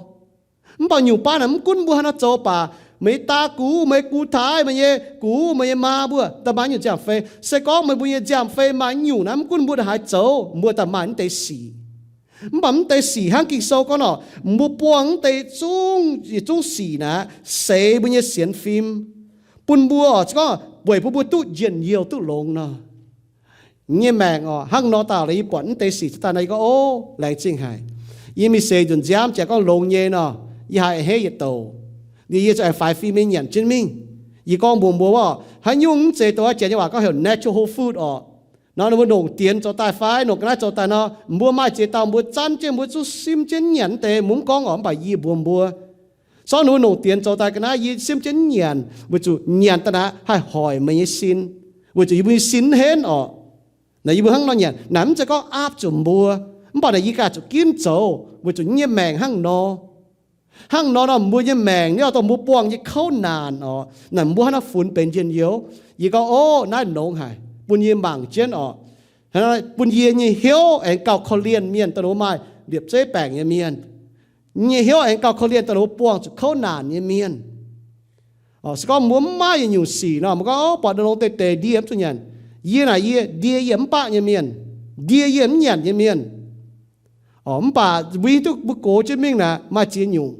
Mv baac nyungc baav naaic mv gunv mbuo haaix nor zoux baac, meih nyei daa gux, meih nyei gu-taaix, meih nyei gu, meih nyei maa mbuo, m'daaih maaih nyungc nziaamv-fei. Se gorngv meih mbuo nyei nziaamv-fei maaih nyungc naaic, mv gunv mbuo ndongc haaix zoux, mbuo daaih maaih mv deix sic. Mv baac mv deix sic hnangv Ging-Sou gorngv orqc, mbuo buangh mv deix zungv, yietc zungv sic naaic, seix mbuo nyei sienx fim, bun mbuo orqc, gorngv weic bun mbuo duqv njien-youh duqv longx nor. Nyei maengc orqc, hnangv nor daaih lorqc, yie buatc mv deix sic cuotv daaih nor, yie gorngv, o, laengz zingh haic. Yie mingh seix nzunc nziaamv jiex gorngv longx nyei nor, yie haiz a'hneiv yietc douc. Liuz yie zuqc aengx faix fim nyei nyanc jienv mingh. Yie gorngv mbuox mbuo orqc, haaix nyungc mv zeiz dongh janx nyei waac gorngv heuc natural whole food orqc. Nor ninh mbuo longc dienx zoux daaih fai longc ga'naaiv zoux daaih nor, mbuo maaih ziex dauh mbuo zanv jienv, mbuo zungv simv jienv nyanc deix, mbuo mv gorngv orqc, mv baac yie mbuox mbuo, sortv ninh mbuo longc dienx zoux daaih ga'naaiv, yie simv jienv nyanc, weic zuqc nyanc daaih naaic haih hoic meih nyei sin, weic zuqc yie mbuo nyei sin mv henv orqc. Naaic yie mbuo hnangv nor nyanc, naaic mv zeiz gorngv aapv zuqc mbuo, mv baac naaic yie ganh zuqc ginv zoux, weic zuqc nyei maengc hnangv nor. Hnangv nor nor mbuo nyei maengc, ninh oix dongh mbuo buangh nyei kouv naanc orqc, naaic mbuo hnangv naaiv funx benx njien-youh. Yie gorngv, o, naaiv longx haic, bun yie mangc jienv orqc. Bun yie nyei hnyouv aengx gauh korv-lienh mienh dongh ninh mbuo maaih liepc zeiv baengc nyei mienh. Nyei hnyouv aengx gauh korv-lienh dongh ninh mbuo buangh zuqc kouv naanc nyei mienh. Se gorngv mbuo mv maaih yietc nyungc sic nor, mbuo gorngv, o, buatc ninh longx deix deix, ndie mv zuqc nyanc. Yie naaic yie ndie yie mv baqv nyei mienh, ndie yie mv nyanc nyei mienh. Mv baac mbuo hiuv duqv mbuo gox jienv mingh naaic maaih ziex nyungc.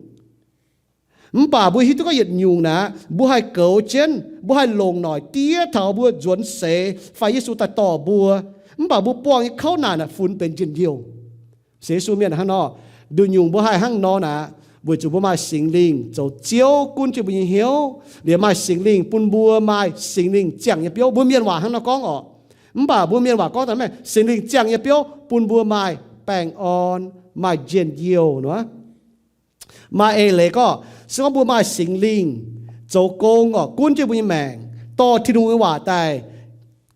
Mv baac mbuo hiuv duqv gorngv yietc nyungc naaic, mbuo haih goux jienv, mbuo haih longc noic diev taux mbuo nzuonx seix fai Yesu daaih dorh mbuo. Mv baac mbuo buangh nyei kouv naanc naaic funx benx njien-youh. Sienx Yesu mienh hnangv nor, nduqc nyungc mbuo haih hnangv nor naaic, weic zuqc mbuo maaih Singx Lingh zoux Ziouv gunv jienv mbuo nyei hnyouv, liemh maaih Singx Lingh bun mbuo maaih Singx Lingh ziangh nyei biouv. Mbuo mienh waac hnangv nor gorngv orqc. Mv baac mbuo mienh waac gorngv daaih, Singx Lingh ziangh nyei biouv bun mbuo maaih baengh orn, maaih njien-youh nor. Maaih eix leiz gorngv, se gorngv mbuo maaih Singx Lingh zoux gong oc, gunv jienv mbuo nyei maengc, dorh Tin-Hungh nyei waac daaih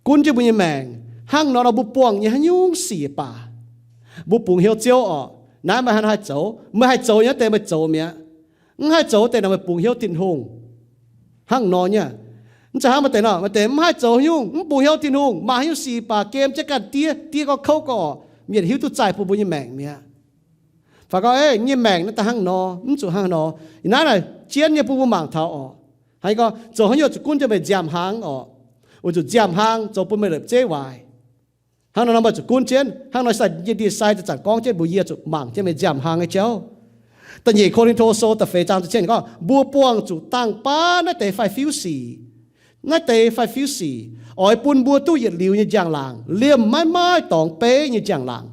gunv jienv mbuo nyei maengc, hnangv nor nor mbuo buangh nyei haaix nyungc sic baac, mbuo bungx hnyouv Ziouv oc, naaiv meih hnangv haih zoux, meih haih zoux nyei wuov deix meih zoux mi'aqv. Mv haih zoux wuov deix nor meih bungx hnyouv Tin-Hungh. Hnangv nor nyei. Mv zeiz hnangv maaih deix nor, maaih deix mv haih zoux haaix nyungc, mv bungx hnyouv Tin-Hungh, maaih haaix nyungc sic baac gem jienv ganh diev, diev gorngv kouv gorngv, mienh hiuv duqv zaih bun mbuo nyei maengc mi'aqv. Fai gorngv, nyei maengc naaiv daaih hnangv nor, mv zuqc hnangv nor. Naaiv naaic jienv nyei bun mbuo mangc taux oc. Hnangv gorngv zoux haaix nyungc zuqc gunv jienv meih nziaamv-hlang oc, weic zuqc nziaamv-hlang zoux bun meih la'bieiv zeiv waaic. Hnangv nor nor meih zuqc gunv jienv. Hnangv nor sai nyei ndie-sai zanc-zanc gorngv jienv mbuox yie zuqc mangc jienv meih nziaamv-hlang nyei jauv. Da'nyeic Ko^lin^to Sou da'feix zaang ziepc cietv gorngv, mbuo buangh zuqc dangh baav naaiv deix faix-fiuv sic. Naaiv deix faix-fiuv sic oix bun mbuo duqv yietc liuz nyei njang-laangc, liemh maiv maaih dorngx beiv nyei njang-laangc.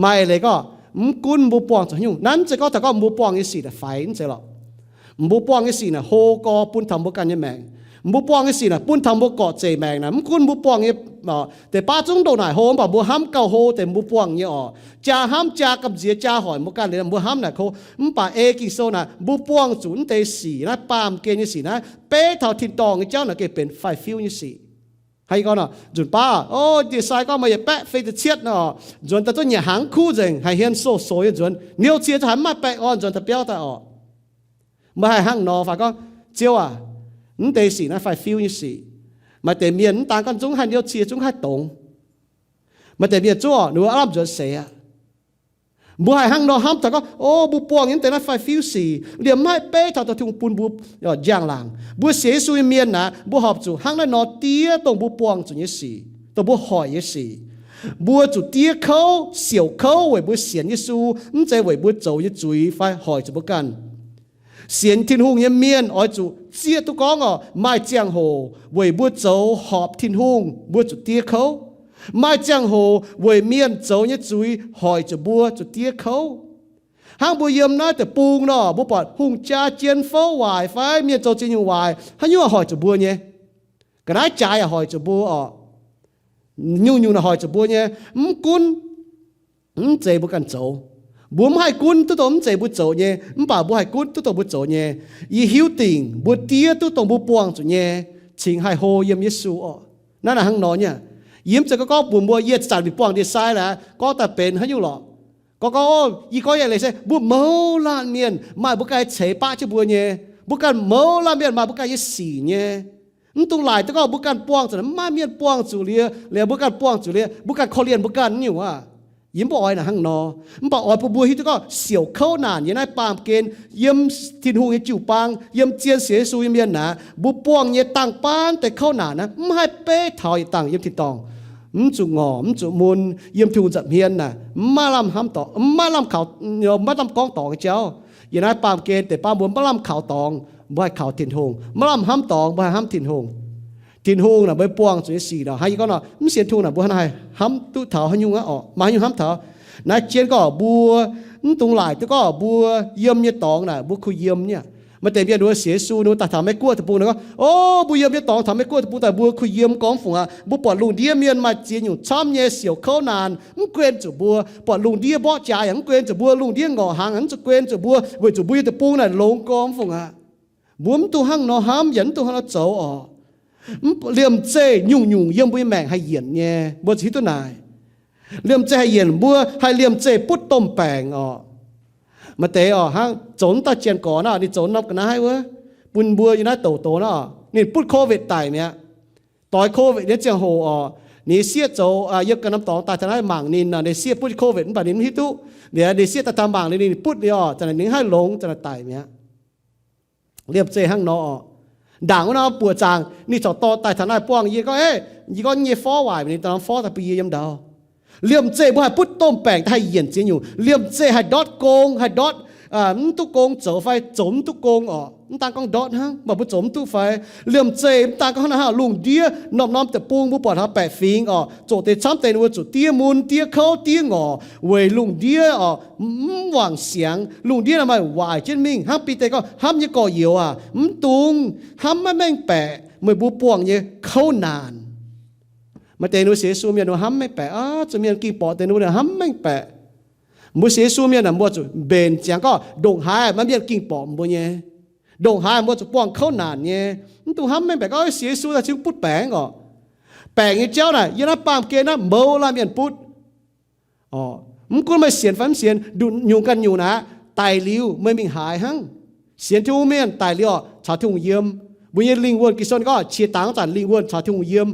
Maaih leiz gorngv, mv gunv mbuo buangh zuqc haaix nyungc, naaiv mv zeiz gorngv taux gorngv mbuo buangh nyei sic naaic faix, mv zeiz lorqc. Mbuo buangh nyei sic naaic hlo gorx bun taux mbuo ganh nyei maengc. Mbuo buangh nyei sic naaic bun taux mbuo gorqv-zeic maengc naaic, mv gunv mbuo buangh nyei deix baav zungv ndongc naaic hlo, mv baac mbuo hnamv gauh hlo deix mbuo buangh nyei oc. Jaa hnamv jaa gamh nziex jaa hoic mbuo ganh liuz mbuo hnamv naaic hlo. Mv baac ei Ging-Sou naaic mbuo buangh zuqc mv deix sic naaiv, baamh gen nyei sic naaiv, beiv taux tin-dorngh nyei jauv naaic gengh benx faix-fiuv nyei sic. Hnangv yie gorngv nor, nzunc baav, o, ndie-sai gorngv meih yietc baeqv fei ziepc cietv nor, nzuonx daaih zungv nyic hnangv kuv nzengc, haiz hmien sou-sou nyei nzuonx, niouv cie zungv haiz mv maaih baeqv orn nzuonx daaih biauv daaih oc. Meih haih hnangv nor fai gorngv, Ziouv aac, mv deix sic naaiv faix-fiuv nyei sic. Maaih deix mienh mv daan gorngv zungv haih niouv cie, zungv haih dongz. Maaih deix mienh zungv oc, ninh mbuo aav lamh nzuonx seix aqv. Mbuo haih hnangv nor hnamv taux gorngv, o, mbuo buangh nyei mv deix naaiv faix-fiuv sic, liemh mv haih beiv taux Tin-Hungh bun mbuo njang-laangc. Mbuo sienx Yesu nyei mienh naaic, mbuo horpc zuqc hnangv naaiv nor diev dongh mbuo buangh zuqc nyei sic, dongh mbuo hoic nyei sic. Mbuo zuqc diev kouv, siouc kouv weic mbuo sienx Yesu, mv zeiz weic mbuo zoux nyei zuiz fai hoic zuqc mbuo ganh. Sienx Tin-Hungh nyei mienh oix zuqc zieqv duqv gorngv oc, maaih ziangh hoc weic mbuo zoux horpc Tin-Hungh, mbuo zuqc diev kouv. Maaih ziangh hoc weic mienh zoux nyei zuiz hoic zuqc mbuo zuqc diev kouv. Hnangv mbuo yiem naaiv deic-bung nor, mbuo buatc hungh jaa jien fouv waaic fai mienh zoux ziex nyungc waaic, haaix nyungc hoic zuqc mbuo nyei? Ga'naaiv jaaix yaac hoic zuqc mbuo oc. Nyungc-nyungc naaic hoic zuqc mbuo nyei. Mv gunv mv zeiz mbuo ganh zoux, mbuo mv haih gunv duqv dongh mv zeiz mbuo zoux nyei, mv baac mbuo haih gunv duqv dongh mbuo zoux nyei. Yie hiuv dingc mbuo diev duqv dongh mbuo buangh zuqc nyei, cingx haih hlo yiem Yesu oc. Naaiv naaic hnangv nor nyei. Yie mv zeiz gorngv gorngv mbuox mbuo yie zanc mingh buangh ndie-sai laaix gorngv daaih benx haaix nyungc lorqc. Gorngv gorngv, yie gorngv yie leiz se mbuo mouz laanh mienh maaih mbuo ganh ceix baqv jienv mbuo nyei, mbuo ganh mouz laanh mienh maaih mbuo ganh nyei sic nyei. Mv dungx laaic duqv gorngv mbuo ganh buangh zuqc, mv maaih mienh buangh zuqc liuz, liuz mbuo ganh buangh zuqc liuz, mbuo ganh korv-lienh mbuo ganh nyungc aqv. Yie mv baac oix naaic hnangv nor. Mv baac oix bun mbuo hiuv duqv gorngv siouc kouv naanc nyei naaiv baamh gen, yiem Tin-Hungh nyei jiu-baang, yiem zien sienx Yesu nyei mienh naaic, mbuo buangh nyei dangh baav deix kouv naanc naaiv mv haih beiv taux yietc dangh yiem tin-dorngh. Mv zuqc ngorc, mv zuqc mun, yiem Tin-Hungh nza'hmien naaic mv maaih lamh hnamv dorngx, mv maaih lamh kaux, mv maaih lamh gorngv dorngx nyei jauv. Yiem naaiv baamh gen deix baav mbuo mv maaih lamh kaux dorngx, mbuo haih kaux Tin-Hungh. Mv maaih lamh hnamv dorngx, mbuo haih hnamv Tin-Hungh. Tin-Hungh naaic mbuo buangh zuqc nyei sic nor, hnangv yie gorngv nor, mv sienx Tin-Hungh naaic mbuo haih hnamv duqv taux haaix nyungc aqv oc, maaih haaix nyungc hnamv taux. Naaiv jienv gorngv mbuo mv dungx laaic duqv gorngv mbuo yiem nyei dorngx naaic mbuo kuh yiem nyei. Maaih deix mienh ninh mbuo sienx Yesu, ninh mbuo daaih taux Meiv-Guoqv deic-bung, ninh gorngv, o, mbuo yiem nyei dorngx taux Meiv-Guoqv deic-bung daaih mbuo kuh yiem gorngv fungc aqv. Mbuo buatc lungh ndiev mienh maaih ziex nyungc camv nyei siouc kouv naanc mv guen zuqc mbuo, buatc lungh ndiev mborqv jaax yaac mv guen zuqc mbuo, lungh ndiev ngorc hnaangx yaac mv zuqc guen zuqc mbuo, weic zuqc mbuo nyei deic-bung naaic longx gorngv fungc aqv. Mbuo mv dungx hnangv nor hnamv yaac mv dungx hnangv nor zoux oc. Liemh zeih nyungc-nyungc yiem mbuo nyei maengc haih yienc nyei, mbuo zuqc hiuv duqv naaic. Liemh zeih haih yienc, mbuo haih liemh zeih butv domh baengc oc. Maaih deix oc, hnangv zoux mv dauh janx-gorx naaiv, ninh zoux norm ga'naaiv wuov, bun mbuo yiem naaiv douc doz naaiv oc, ninh butv covid daic mi'aqv. Doix covid nyei ziangh hoc oc, ninh sieqv zoux, yiem ganh norm dorngx daaih taux naaiv mangc ninh, ninh sieqv butv covid mv baac ninh mv hiuv duqv. Ninh sieqv daaih taux mangc ninh, ninh butv ninh oc, za'naaic ninh mv haih longx, za'naaic daic mi'aqv. Liemh zeih hnangv nor oc. Ndaangc wuov nor buoqc zaangc ninh corc dorh daaih taux naaiv buangh yie gorngv, e, yie gorngv nyei forv waaic, ninh daaih norm forv daaih bun yie yiem ndau. Liemh zeih mbuo haih butv domh baengc daaih haih yienc ziex nyungc. Liemh zeih haih ndortv gong, haih ndortv, mv duqv gong zoux fai zoux mv duqv gong oc. Mv daan gorngv ndortv hnangv, mv baac mbuo zoux mv duqv fai. Liemh zeih mv daan gorngv hnangv haaix, lungh ndiev norm-norm deic-bung mbuo buatc taux baeqc fingx oc, zoqc deix camv deix ninh mbuo zuqc diev mun, diev kouv, diev ngorc, weic lungh ndiev oc, mv wangc siangx. Lungh ndiev naaiv maaih waaic jienv mingh. Hnangv Bide gorngv, hnamv nyei gorx-youz aac, mv dungx hnamv maiv mengh baeqc meih mbuo buangh nyei kouv naanc. Maaih deix ninh mbuo sienx Yesu mienh ninh mbuo hnamv mengh baeqc aqv. Zuqc mienh ging borqc deix ninh mbuo hnamv mengh baeqc. Mbuo sienx Yesu mienh aah, mbuo zuqc mbenc ziangx gorngv ndongc haaix maaih mienh ging borqc mbuo nyei. Ndongc haaix mbuo zuqc buangh kouv naanc nyei. Mv dungx hnamv mengh baeqc gorngv sienx Yesu daaih cingx butv baengc orqc. Baengc nyei jauv naaic yiem naaiv baamh gen naaiv mouz laanh mienh butv. Mv gunv meih sienx fai mv sienx, nyungc ganh nyungc naaic, daic liuz meih mingh haaix hnangv. Sienx Tin-Hungh mienh daic liuz orqc, caux Tin-Hungh yiem. Mbuo nyei lingh wuonh, Ging-Sou gorngv qiex dangx wuov zanc lingh wuonh caux Tin-Hungh yiem.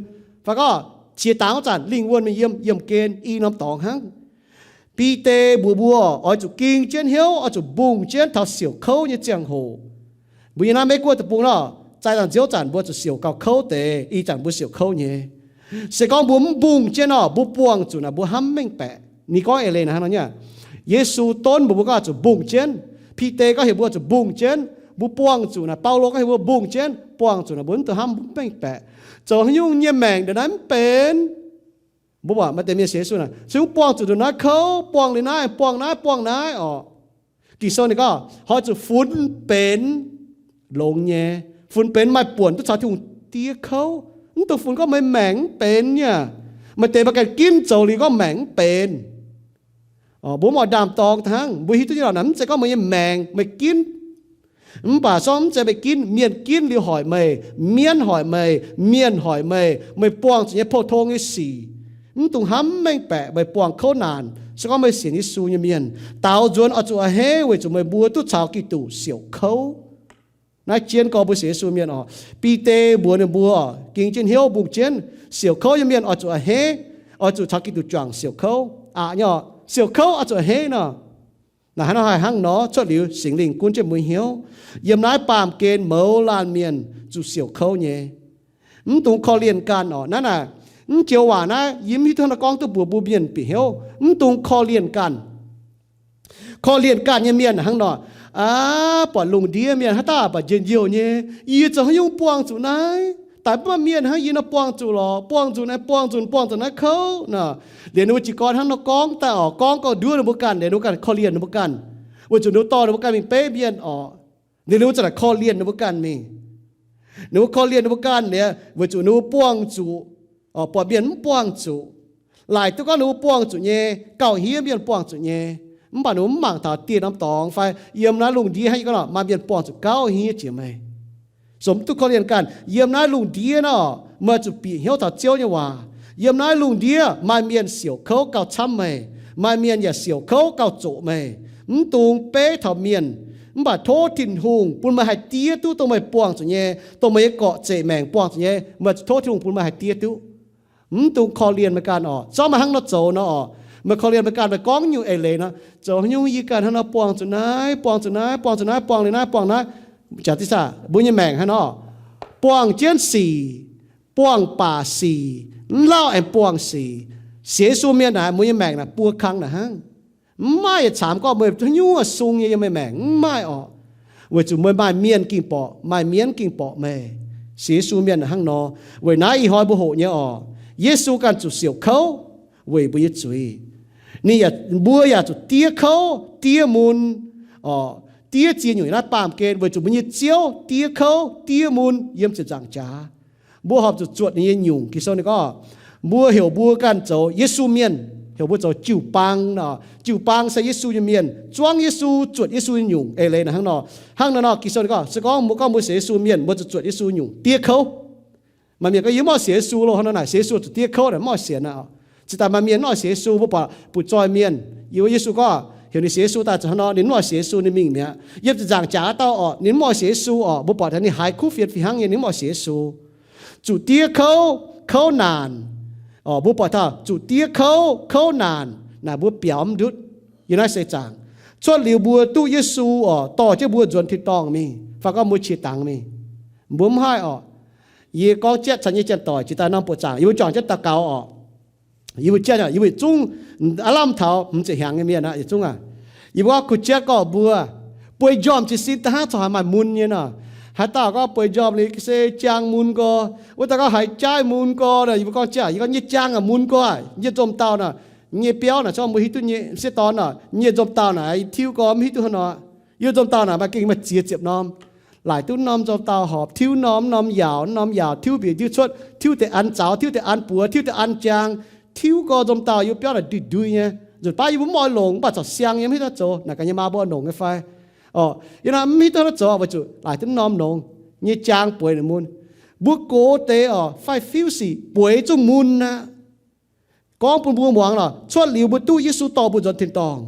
Fai gorngv qiex dangx wuov zanc lingh wuonh mingh yiem, yiemh gen i norm dorngx hnangv. Bide mbuox mbuo oix zuqc ging jienv hnyouv, oix zuqc mbungh jienv taux siouc kouv nyei ziangh hoc. Mbuo yiem naaiv Meiv Guoqv deic-bung nor, zaih zanc nziouv zanc mbuo zuqc siouc gauh kouv deix, ih zanc mbuo siouc kouv nyei. Se gorngv mbuo mv mbungh jienv nor, mbuo buangh zuqc naaic mbuo hnamv mengh baeqc. Ninh gorngv eix leiz naaic hnangv nor nyei. Yesu donv mbuox mbuo gorngv zuqc mbungh jienv. Bide gorngv heuc mbuo zuqc mbungh jienv. Mbuo buangh zuqc naaic, Baulo gorngv heuc mbuo mbungh jienv, buangh zuqc naaic mbuo mv dungx hnamv mv mengh baeqc. Zoux haaix nyungc nyei maengc ndongc naaiv mv benx. Mbuo buatc maaih deix mienh sienx Yesu naaic, se mv buangh zuqc ndongc naaiv kouv, buangh liuz naaiv, buangh naaiv, buangh naaiv orqc. Ging-Sou ninh gorngv, oix zuqc funx benx longx nyei. Funx benx maaih buonc duqv caux Tin-Hungh diev kouv. Mv dungx funx gorngv meih maengc mv benx nyei. Maaih deix mbuo ganh ginv zoux liuz gorngv maengc mv benx. Mbuo mv oix ndaam-dorng hnangv. Mbuo hiuv duqv nyei lorqc, naaic mv zeiz gorngv meih nyei maengc meih ginv. Mv baac sorng mv zeiz meih ginv, mienh ginv liuz hoic meih, mienv hoic meih, mienh hoic meih, meih buangh zuqc nyei pou-tong nyei sic. Mv dungx hnamv mengh baeqc meih buangh kouv naanc, se gorngv meih sienx Yesu nyei mienh. Daaux nzuonx oix zuqc a'hneiv weic zuqc meih mbuo duqv caux Giduc siouc kouv. Naaiv jienv gorx mbuo sienx Yesu mienh oc. Bide mbuox ninh mbuo, ging jienv hnyouv mbungh jienv, siouc kouv nyei mienh oix zuqc a'hneiv, oix zuqc caux Giduc juangc siouc kouv. Aqc nyei oc, siouc kouv oix zuqc a'hneiv nor. Naaic hnangv nor haih hnangv nor, cuotv liuz Singx Lingh gunv jienv mbuo hnyouv. Yiem naaiv baamh gen mouz laanh mienh zuqc siouc kouv nyei. Mv dungx korv-lienh ganh oc. Naaiv naaic, mv joux waac naaiv yie mv hiuv duqv hnangv nor gorngv duqv mbuox mbuo mienh bieqc hnyouv. Mv dungx korv-lienh ganh. Korv-lienh ganh nyei mienh hnangv nor, aav, buatc lungh ndiev mienh haaix dauh baac njien-youh nyei, yie zoux haaix nyungc buangh zuqc naaiv? Daaih mv maaih mienh hnangv yie nor buangh zuqc lorqc, buangh zuqc naaiv, buangh zuqc, buangh zuqc naaiv kouv nor. Liuz ninh mbuo jiez gorn hnangv nor gorngv daaih oc, gorngv gauh nduov ninh mbuo ganh, liuz ninh mbuo ganh korv-lienh ninh mbuo ganh, weic zuqc ninh mbuo dorh ninh mbuo ganh mingh beiv mienh oc. Liuz ninh mbuo za'naaic korv-lienh ninh mbuo ganh mingh. Ninh mbuo korv-lienh ninh mbuo ganh liuz, weic zuqc ninh mbuo buangh zuqc, buatc mienh mv buangh zuqc. Laaic duqv gorngv ninh mbuo buangh zuqc nyei, gauh hniev mienh buangh zuqc nyei. Mv baac ninh mbuo mv mangc taux dieh norm dorngx fai yiem naaiv lungh ndiev hnangv yie gorngv nor, maaih mienh buangh zuqc gauh hniev jiex meih. Zungv mv dungx korv-lienh ganh. Yiem naaiv lungh ndiev nor, meih zuqc bieqc hnyouv taux Ziouv nyei waac. Yiem naaiv lungh ndiev maaih mienh siouc kouv gauh camv meih. Maaih mienh yaac siouc kouv gauh zoqc meih. Mv dungx beiv taux mienh, mv baac tov Tin-Hungh bun meih haih diev duqv dongh meih buangh zuqc nyei, dongh meih nyei gorqv-zeqc maengc buangh zuqc nyei. Meih tov Tin-Hungh bun meih haih diev duqv. Mv dungx korv-lienh meih ganh oc. Zorqv meih hnangv nor zoux nor oc, meih korv-lienh meih ganh, meih gorngv nyungc eix leiz nor, zoux haaix nyungc yie ganh hnangv nor buangh zuqc naaiv, buangh zuqc naaiv, buangh zuqc naaiv, buangh liuz naaiv, buangh naaiv. Jaax diqv saah, mbuo nyei maengc hnangv nor, buangh jienv sic, buangh baac sic, mv lauh aengx buangh sic. Sienx Yesu mienh naaic, mbuo nyei maengc naaic buo kang naaic hnangv. Mv maaih yietc caamx gorngv meih haaix nyungc sung nyei yiem meih maengc, mv maaih oc. Weic zuqc meih maaih mienh ging borqc, maaih mienv ging borqc meih. Sienx Yesu mienh hnangv nor. Weic naaiv ih hnoi mbuo hoqc nyei oc, Yesu ganh zuqc siouc kouv weic mbuo nyei zuiz. Ninh yaac, mbuo yaac zuqc diev kouv, diev mun, diev ziex nyungc naaiv baamh gen weic zuqc mbuo nyei Ziouv diev kouv, diev mun yiem ziepc nzaangc jaax. Mbuo horpc zuqc zuotc ninh nyei nyungc. Ging-Sou ninh gorngv, mbuo heuc mbuo ganh zoux Yesu mienh, heuc mbuo zoux jiu-baang nor. Jiu-baang se Yesu nyei mienh, zuangv Yesu, zuotc Yesu nyei nyungc. Eix leiz naaic hnangv nor. Hnangv naaiv nor, Ging-Sou ninh gorngv, se gorngv mbuo gorngv mbuo sienx Yesu mienh, mbuo zuqc zuotc Yesu nyungc, diev kouv. Maaih mienh gorngv, yie mv oix sienx Yesu loh, hnangv nor naaic sienx Yesu zuqc diev kouv naaic, mv oix sienx aqv. Cingx daaih maaih mienh mv oix sienx Yesu, mbuo buatc butv-zoih mienh, yie, Yesu gorngv heuc ninh sienx Yesu daaih, zuqc hnangv nor ninh mv oix sienx Yesu, ninh mingh mi'aqv. Yiem ziepc nzaangc jaax dauh orqc, ninh mv oix sienx Yesu orqc, mbuo buatc ninh haiz kuv fienx fih hnangv nyei, ninh mv oix sienx Yesu. Zuqc diev kouv, kouv naanc. Mbuo buatc taux zuqc diev kouv, kouv naanc naaic, mbuo biaux mv ndutv yiem naaiv seix zaangc. Cuotv liuz mbuo duqv Yesu orqc, dorh jienv mbuo nzuonx tin-dorngh mingh, fai gorngv mbuo qiex dangx mingh, mbuo mv haih orqc. Yie gorngv jatv caux nyei janx-doic jiex daaih norm buoqc zaangc, yie mbuo juangc jienv daux gaux orqc. Yie mbuo jatv, yie mbuo zungv aav lamh taux hmz ziepc hnyangx nyei mienh aqv, yietc zungv aqv. Yie mbuo gorngv kuh jatv gorngv mbuo bueix njormh jiez sin da'hnangv corc haiz maaih mun nyei nor. Haaix dauh gorngv bueix njormh liuz se jaang mun nqoi, wuov dauh gorngv haiz jaaiv mun nqoi nor. Yie mbuo gorngv jatv, yie gorngv nyei jaang aac mun nqoi, nyei nzomh dauh nor, nyei biauv naaic, corc mbuo hiuv duqv nyei sieqv dorn nor, nyei nzomh dauh naaic tiuv nqoi mv hiuv duqv hnangv nor. Yie nzomh dauh naaic maaih gengh maaih ziex ziepc norm, laaic duqv norm nzomh dauh horpc, tiuv norm, norm yaauc, norm yaauc tiuv mbiec njiuv cuotv, tiuv deix an zaux, tiuv deix an buoz, tiuv deix an jaang, tiuv nqoi nzomh dauh yiem biauv naaic ndui-ndui nyei. Nzunc baav yie mbuo mv oix longc, mv baac corc siang nyei, mv hiuv duqv zoux. Naaic gaax nyei maa mbuo oix longc nyei fai? Orqc, yie naaiv mv hiuv duqv zoux, weic zuqc laaic duqv norm longx nyei jaang bueix ninh mun. Mbuo gox deix orqc, fai fiuv sic bueix zuqc mun aqv. Gorngv bun mbuo muangx lorqc, cuotv liuz mbuo duqv Yesu dorh mbuo nzuonx tin-dorngh,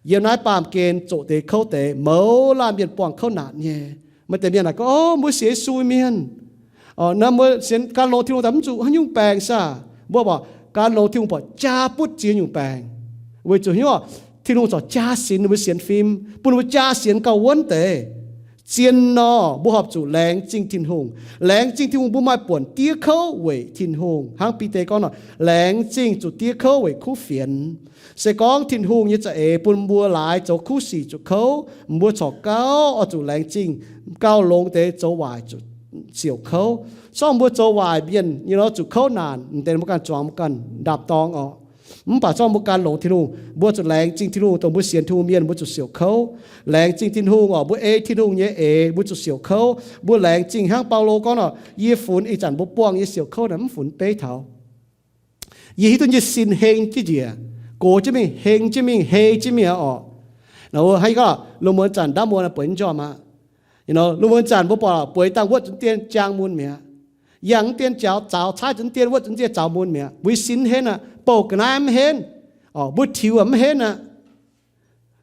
yiem naaiv baamh gen zoqc deix kouv deix, mouz laanh mienh buangh kouv naanc nyei. Maaih deix mienh naaic gorngv, O, mbuo sienx Yesu mienh, naaiv mbuo sienx gan longx Tin-Hungh daaih mv zuqc haaix nyungc baengc saah? Mbuo buatc gan longx Tin-Hungh buatc jaa butv ziex nyungc baengc. Weic zuqc hnyouv Tin-Hungh corc jaa sienx ninh mbuo sienx fim, bun ninh mbuo jaa sienx gauh wuonv deix. Zien nor, mbuo horpc zuqc laengz zingh Tin-Hungh. Laengz zingh Tin-Hungh mbuo maaih buonc diev kouv weic Tin-Hungh. Hnangv Bide gorngv nor, laengz zingh zuqc diev kouv weic kuv fienx. Se gorngv Tin-Hungh nyei za'eix bun mbuo laaix zoux kuv sic zuqc kouv, mbuo corc gauh oix zuqc laengz zingh, gauh longx deix zoux waaic zuqc siouc kouv. Sorng mbuo zoux waaic mienh nyei nor zuqc kouv naanc, m'deix mbuo ganh zuangx mbuo ganh ndaapv-dorng orqc. Mv baac zorqv mbuo gan longx Tin-Hungh, mbuo zuqc laengz zingh Tin-Hungh, dongh mbuo sienx Tin-Hungh mienh mbuo zuqc siouc kouv. Laengz zingh Tin-Hungh orqc, mbuo ei Tin-Hungh nyei eix mbuo zuqc siouc kouv. Mbuo laengz zingh hnangv Baulo gorngv orqc, yie funx ih zanc mbuo buangh nyei siouc kouv naaic mv funx beiv taux. Yie hiuv duqv nyei sin heng jienv njiec, gox jienv mingh, heng jienv mingh, hei jienv mingh orqc. Naaic, haaix gorngv lungh muonz zanc ndaamv muonz bueix njormh aqv. Lungh muonz zanc mbuo buatc bueix dangh wuotv zuqc dien jaang mun mi'aqv. Yangh dien jaaux, caaiv zuqc dien wuotv zuqc dien zaux mun mi'aqv. Mbuo sin henv aqv, bouh ga'naaiv mv henv, mbuo tiux mv henv aqv.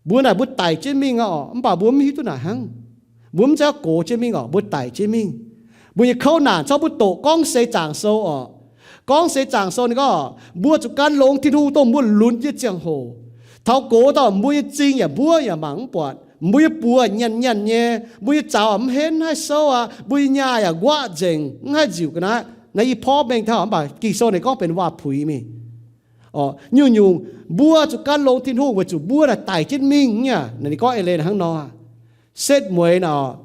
Mbuo naaic mbuo daic jienv mingh orqc, mv baac mbuo mv hiuv duqv naaic hnangv. Mbuo mv zeiz gox jienv mingh orqc, mbuo daic jienv mingh. Mbuo nyei kouv naanc corc mbuo doqc gorngv seix zaangc sou orqc. Gorngv seix zaangc sou ninh gorngv, mbuo zuqc gan longx Tin-Hungh dongh mbuo lunx nyei ziangh hoc. Taux gox dauh mbuo nyei zingh yaac mbuov yaac mangc mv buatc, mbuo nyei buoz nyanc nyanc nyei, mbuo nyei zaux mv henv haih souv aqv, mbuo nyei nyaah yaac nquaqv nzengc mv haih nziuc ga'naaiv. Naaiv yie porv mengh taux mv baac Ging-Sou ninh gorngv benx waac-puix mingh. Nyungc-nyungc mbuo zuqc gan longx Tin-Hungh weic zuqc mbuo naaic daic jienv mingh nyei. Naaiv ninh gorngv eix leiz hnangv nor, setv mueiz naaic,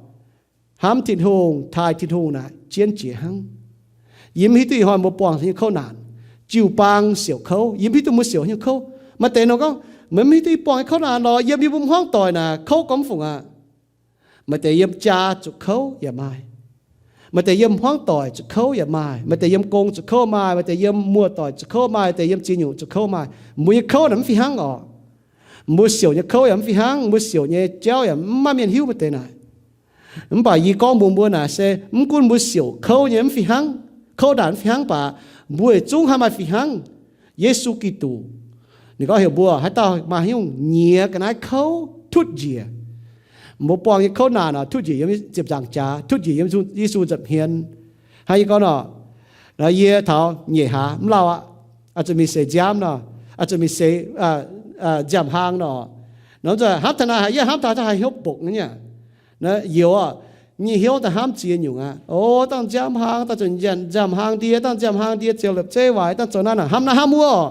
hnamv Tin-Hungh, taaih Tin-Hungh naaic jienv jiex hnangv. Yie mv hiuv duqv ih hnoi mbuo buangh nyei kouv naanc, jiu-baang siouc kouv, yie mv hiuv duqv mbuo siouc nyei kouv. Maaih deix nor gorngv, meih mv hiuv duqv yie buangh nyei kouv naanc lorqc, yiem yie mbuo hmuangv doic naaic kouv gorngv mv fungc aqv. Maaih deix yiem jaa zuqc kouv yaac maaih. Maaih deix yiem hmuangv doic zuqc kouv yaac maaih. Maaih deix yiem gong zuqc kouv maaih. Maaih deix yiem muoz-doic zuqc kouv maaih. Maaih deix yiem ziex nyungc zuqc kouv maaih. Mbuo nyei kouv naaic mv fih hnangv orqc. Mbuo siouc nyei kouv yaac mv fih hnangv. Mbuo siouc nyei jauv yaac mv maaih mienh hiuv maaih deix naaic. Mv baac yie gorngv mbuox mbuo naaic se mv gunv mbuo siouc kouv nyei mv fih hnangv, kouv naanc mv fih hnangv baac mbuo yietc zungv haih maaih fih hnangv. Yesu Giduc, ninh gorngv heuc mbuo haaix dauh maaih haaix nyungc nyiex ga'naaiv kouv tutv njiec. Mbuo buangh nyei kouv naanc orqc, tutv njiec yiem ziepc nzaangc jaax, tutv njiec yiem Yesu nza'hmien. Hnangv yie gorngv nor, yie taux nyeic hlaax mv lauh aqv, oix zuqc mingh seix nziaamv nor, oix zuqc mingh seix nziaamv-hlaang nor. Nor hnamv taux naaic, yie hnamv taux haaix hnyouv mbokc nyei aqv. Youz, nyei hnyouv daaih hnamv ziex nyungc aqv. O, dangh nziaamv-hlaang, dangh zuqc nziaamv hlaang ndie, dangh nziaamv hlaang ndie ziouc la'bieiv waaic, dangh zoux naaiv naaic hnamv naaiv hnamv wuov.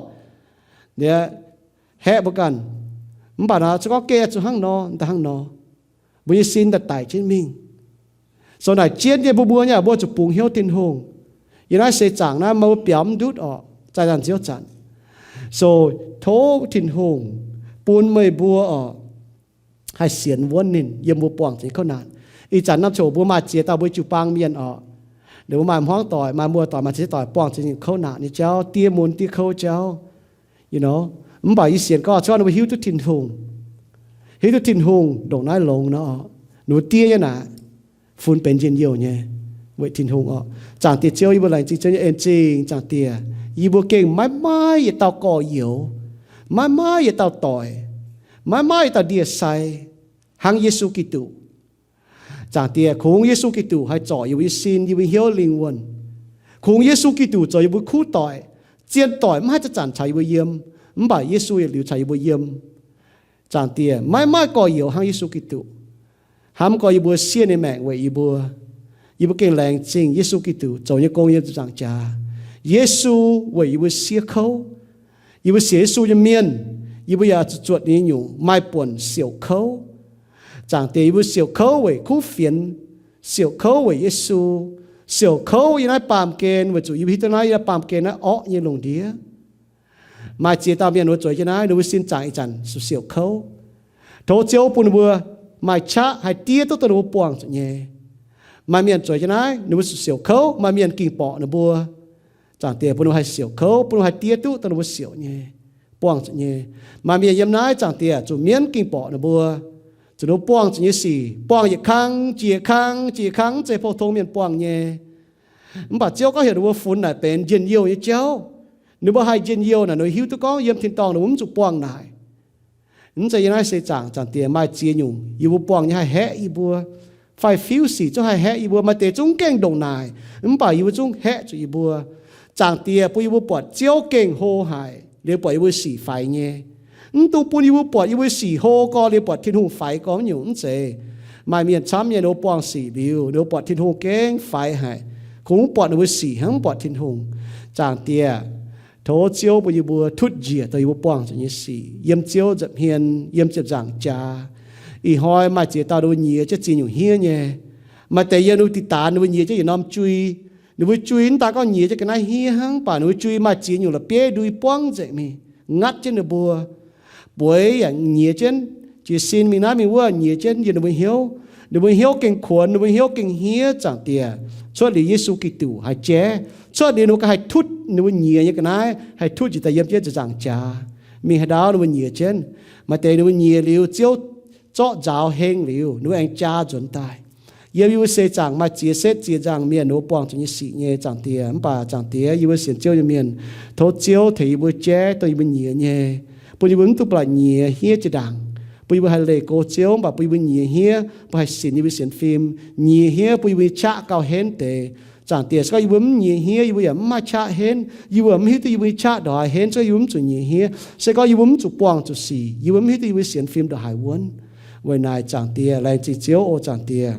Haeqv mbuo ganh. Mv baac nor, se gorngv geh zuqc hnangv nor, daaih hnangv nor, mbuo nyei sin daaih daic jienv mingh. So naaic jienv nyei mbuo mbuo nyei, mbuo zuqc bungx hnyouv Tin-Hungh. Yiem naaiv seix zaangc naaiv maaih mbuo biaux mv ndutv orqc, zaih zanc ziouv zanc. So tov Tin-Hungh bun meih mbuo orqc, haih sienx wuonv ninh yiem mbuo buangh zuqc nyei kouv naanc. Ih zanc norm ziangh hoc mbuo maaih ziex dauh mbuo jiu-baang mienh orqc. Ninh mbuo maaih hmuangv doic, maaih muoz doic, maaih ziex doic buangh zuqc nyei kouv naanc nyei jauv, diev mun diev kouv jauv. Mv baac yie sienx gorngv cuotv ninh mbuo hiuv duqv Tin-Hungh, hiuv duqv Tin-Hungh ndongc naaiv longx nor, ninh mbuo diev nyei naaic funx benx njien-youh nyei weic Tin-Hungh orqc. Zaangc Diex Ziouv, yie mbuo laengz zingh Ziouv nyei en zingh. Zaangc Diex, yie mbuo gengh maiv maaih yietc dauh gorx-youz, maiv maaih yietc dauh doic, maiv maaih yietc dauh ndie-sai hnangv Yesu Giduc. Zaangc Diex, kungx Yesu Giduc haih zorc yie mbuo nyei sin, yie mbuo hnyouv lingh wuonh. Kungx Yesu Giduc zoux yie mbuo kuv doic. Zien doic mv haih zanc-zanc caux yie mbuo yiem, mv baac Yesu yietc liuz caux yie mbuo yiem. Zaangc Diex, maiv maaih gorx-youz hnangv Yesu Giduc. Hnamv gorx yie mbuo siev ninh maengc weic yie mbuo. Yie mbuo gengh laengz zingh Yesu Giduc zoux nyei gong yiem ziepc nzaangc jaax. Yesu weic yie mbuo siev kouv. Yie mbuo sienx Yesu nyei mienh, yie mbuo yaac zuqc zuotc ninh nyei nyungc maaih buonc siouc kouv. Zaangc Diex, yie mbuo siouc kouv weic kuv fienx, siouc kouv weic Yesu, siouc kouv yiem naaiv baamh gen weic zuqc yie mbuo hiuv duqv naaiv yiem naaiv baamh gen naaiv orqv nyei lungh ndiev. Maaih ziex dauh mienh wuov zueiz jienv naaiv, ninh mbuo sin zaangc ih zanc zuqc siouc kouv. Tov Ziouv bun ninh mbuo maaih qaqv haih diev duqv dongh ninh mbuo buangh zuqc nyei. Maaih mienh zueiz jienv naaiv, ninh mbuo zuqc siouc kouv, maaih mienh ging borqc ninh mbuo. Zaangc Diex, bun ninh mbuo haih siouc kouv, bun ninh mbuo haih diev duqv dongh ninh mbuo siouc nyei. buangh zuqc nyei. Maaih mienh yiem naaiv, Zaangc Diex, zuqc mienv gengh borqc ninh mbuo, zuqc ninh mbuo buangh zuqc nyei sic, buangh yietc kang jiex yietc kang jiex yietc kang, mv zeiz pou-tong mienh buangh nyei. Mv baac Ziouv gorngv heuc ninh mbuo funx naaic benx njien-youh nyei jauv. Ninh mbuo haih njien-youh naaic, ninh mbuo hiuv duqv gorngv yiem tin-dorngh ninh mbuo mv zuqc buangh naaic. Mv zeiz yiem naaiv se zaangc, Zaangc Diex, maaih ziex nyungc yie mbuo buangh nyei haih haeqv yie mbuo, fai fiuv sic zungv haih haeqv yie mbuo. Maaih deix zungv gaengh ndongc naaic, mv baac yie mbuo zungv haeqv zuqc yie mbuo. Zaangc Diex, bun yie mbuo buatc Ziouv gengh hlo haic liuz buatc yie mbuo sic faix nyei. Mv dungx bun yie mbuo buatc yie mbuo sic hlo gorx liuz buatc Tin-Hungh faix gorx nyungc, mv zeiz. Maaih mienh camv nyei, ninh mbuo buangh sic liuz ninh mbuo buatc Tin-Hungh gengh faix haic, kungx mv buatc ninh mbuo sic, hnangv mv buatc Tin-Hungh. Zaangc Diex, tov Ziouv bun yie mbuo tutv njiec dongh yie mbuo buangh zuqc nyei sic yiem Ziouv nza'hmien, yiem ziepc nzaangc jaax. Ih hnoi maaih ziex dauh ninh mbuo nyiex jienv ziex nyungc hniev nyei. Maaih deix yiem ninh mbuo diqc daanx ninh mbuo nyiex jienv yietc norm jui. Ninh mbuo jui mv daaih gorngv nyiex jienv ga'naaiv hniev hnangv, mv baac ninh mbuo jui maaih ziex nyungc la'bieiv ndui buangv nzengc mingh, ngatv jienv ninh mbuo. Bueix yaac nyiex jienv, jiez sin mingh naaiv mingh wuov nyiex jienv yiem ninh mbuo hnyouv. Ninh mbuo hnyouv gengh kuonx, ninh mbuo hnyouv gengh hniev, Zaangc Diex. Cuotv liuz Yesu Giduc haih jaiv, cuotv liuz ninh mbuo ganh haih tutv ninh mbuo nyiex nyei ga'naaiv, haih tutv njiec daaih yiem jienv ziepc nzaangc jaax. Mingh haaix ndau ninh mbuo nyiex jienv. Maaih deix ninh mbuo nyiex liuz Ziouv zorqv nzaaux heng liuz, ninh mbuo aengx jaa nzuonx daaih. Yiem yie mbuo seix zaangc maaih ziex setv ziex nzangc mienh ninh mbuo buangh zuqc nyei sic nyei, Zaangc Diex. Mv baac Zaangc Diex, yie mbuo sienx Ziouv nyei mienh, tov Ziouv tengx yie mbuo jaiv dongh yie mbuo nyiex nyei, bun yie mbuo mv dungx ba'laqc nyiex hniev jiex ndaangc, bun yie mbuo haih leih go Ziouv, mv baac bun yie mbuo nyiex hniev bun haih sinx yie mbuo sienx fim, nyiex hniev bun yie mbuo nyei qaqv gauh henv deix. Zaangc Diex, se gorngv yie mbuo mv nyiex hniev, yie mbuo yaac mv maaih qaqv henv. Yie mbuo mv hiuv duqv yie mbuo nyei qaqv ndongc haaix henv. Se gorngv yie mbuo mv zuqc buangh zuqc sic, yie mbuo mv hiuv duqv yie mbuo sienx fim ndongc haaix wuonv. Weic naaic, Zaangc Diex, laengz zingh Ziouv oc, Zaangc Diex.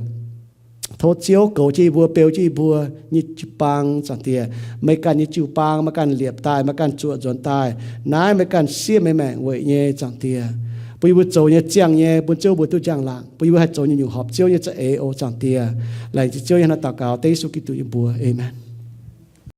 Tov Ziouv goux jienv yie mbuo, beu jienv yie mbuo nyei jiu-baang, Zaangc Diex. Meih ganh nyei jiu-baang, meih ganh liepc daaih, meih ganh zuoqc nzuonx daaih. Naaiv meih ganh siev meih maengc weic nyei, Zaangc Diex. Bun yie mbuo zoux nyei ziangh nyei, bun Ziouv mbuo duqv njang-laangc, bun yie mbuo haih zoux nyungc-nyungc horpc Ziouv nyei za'eix oc, Zaangc Diex. Laengz zingh Ziouv yiem naaiv daux gaux dengv Yesu Giduc nyei mbuox. Aamen.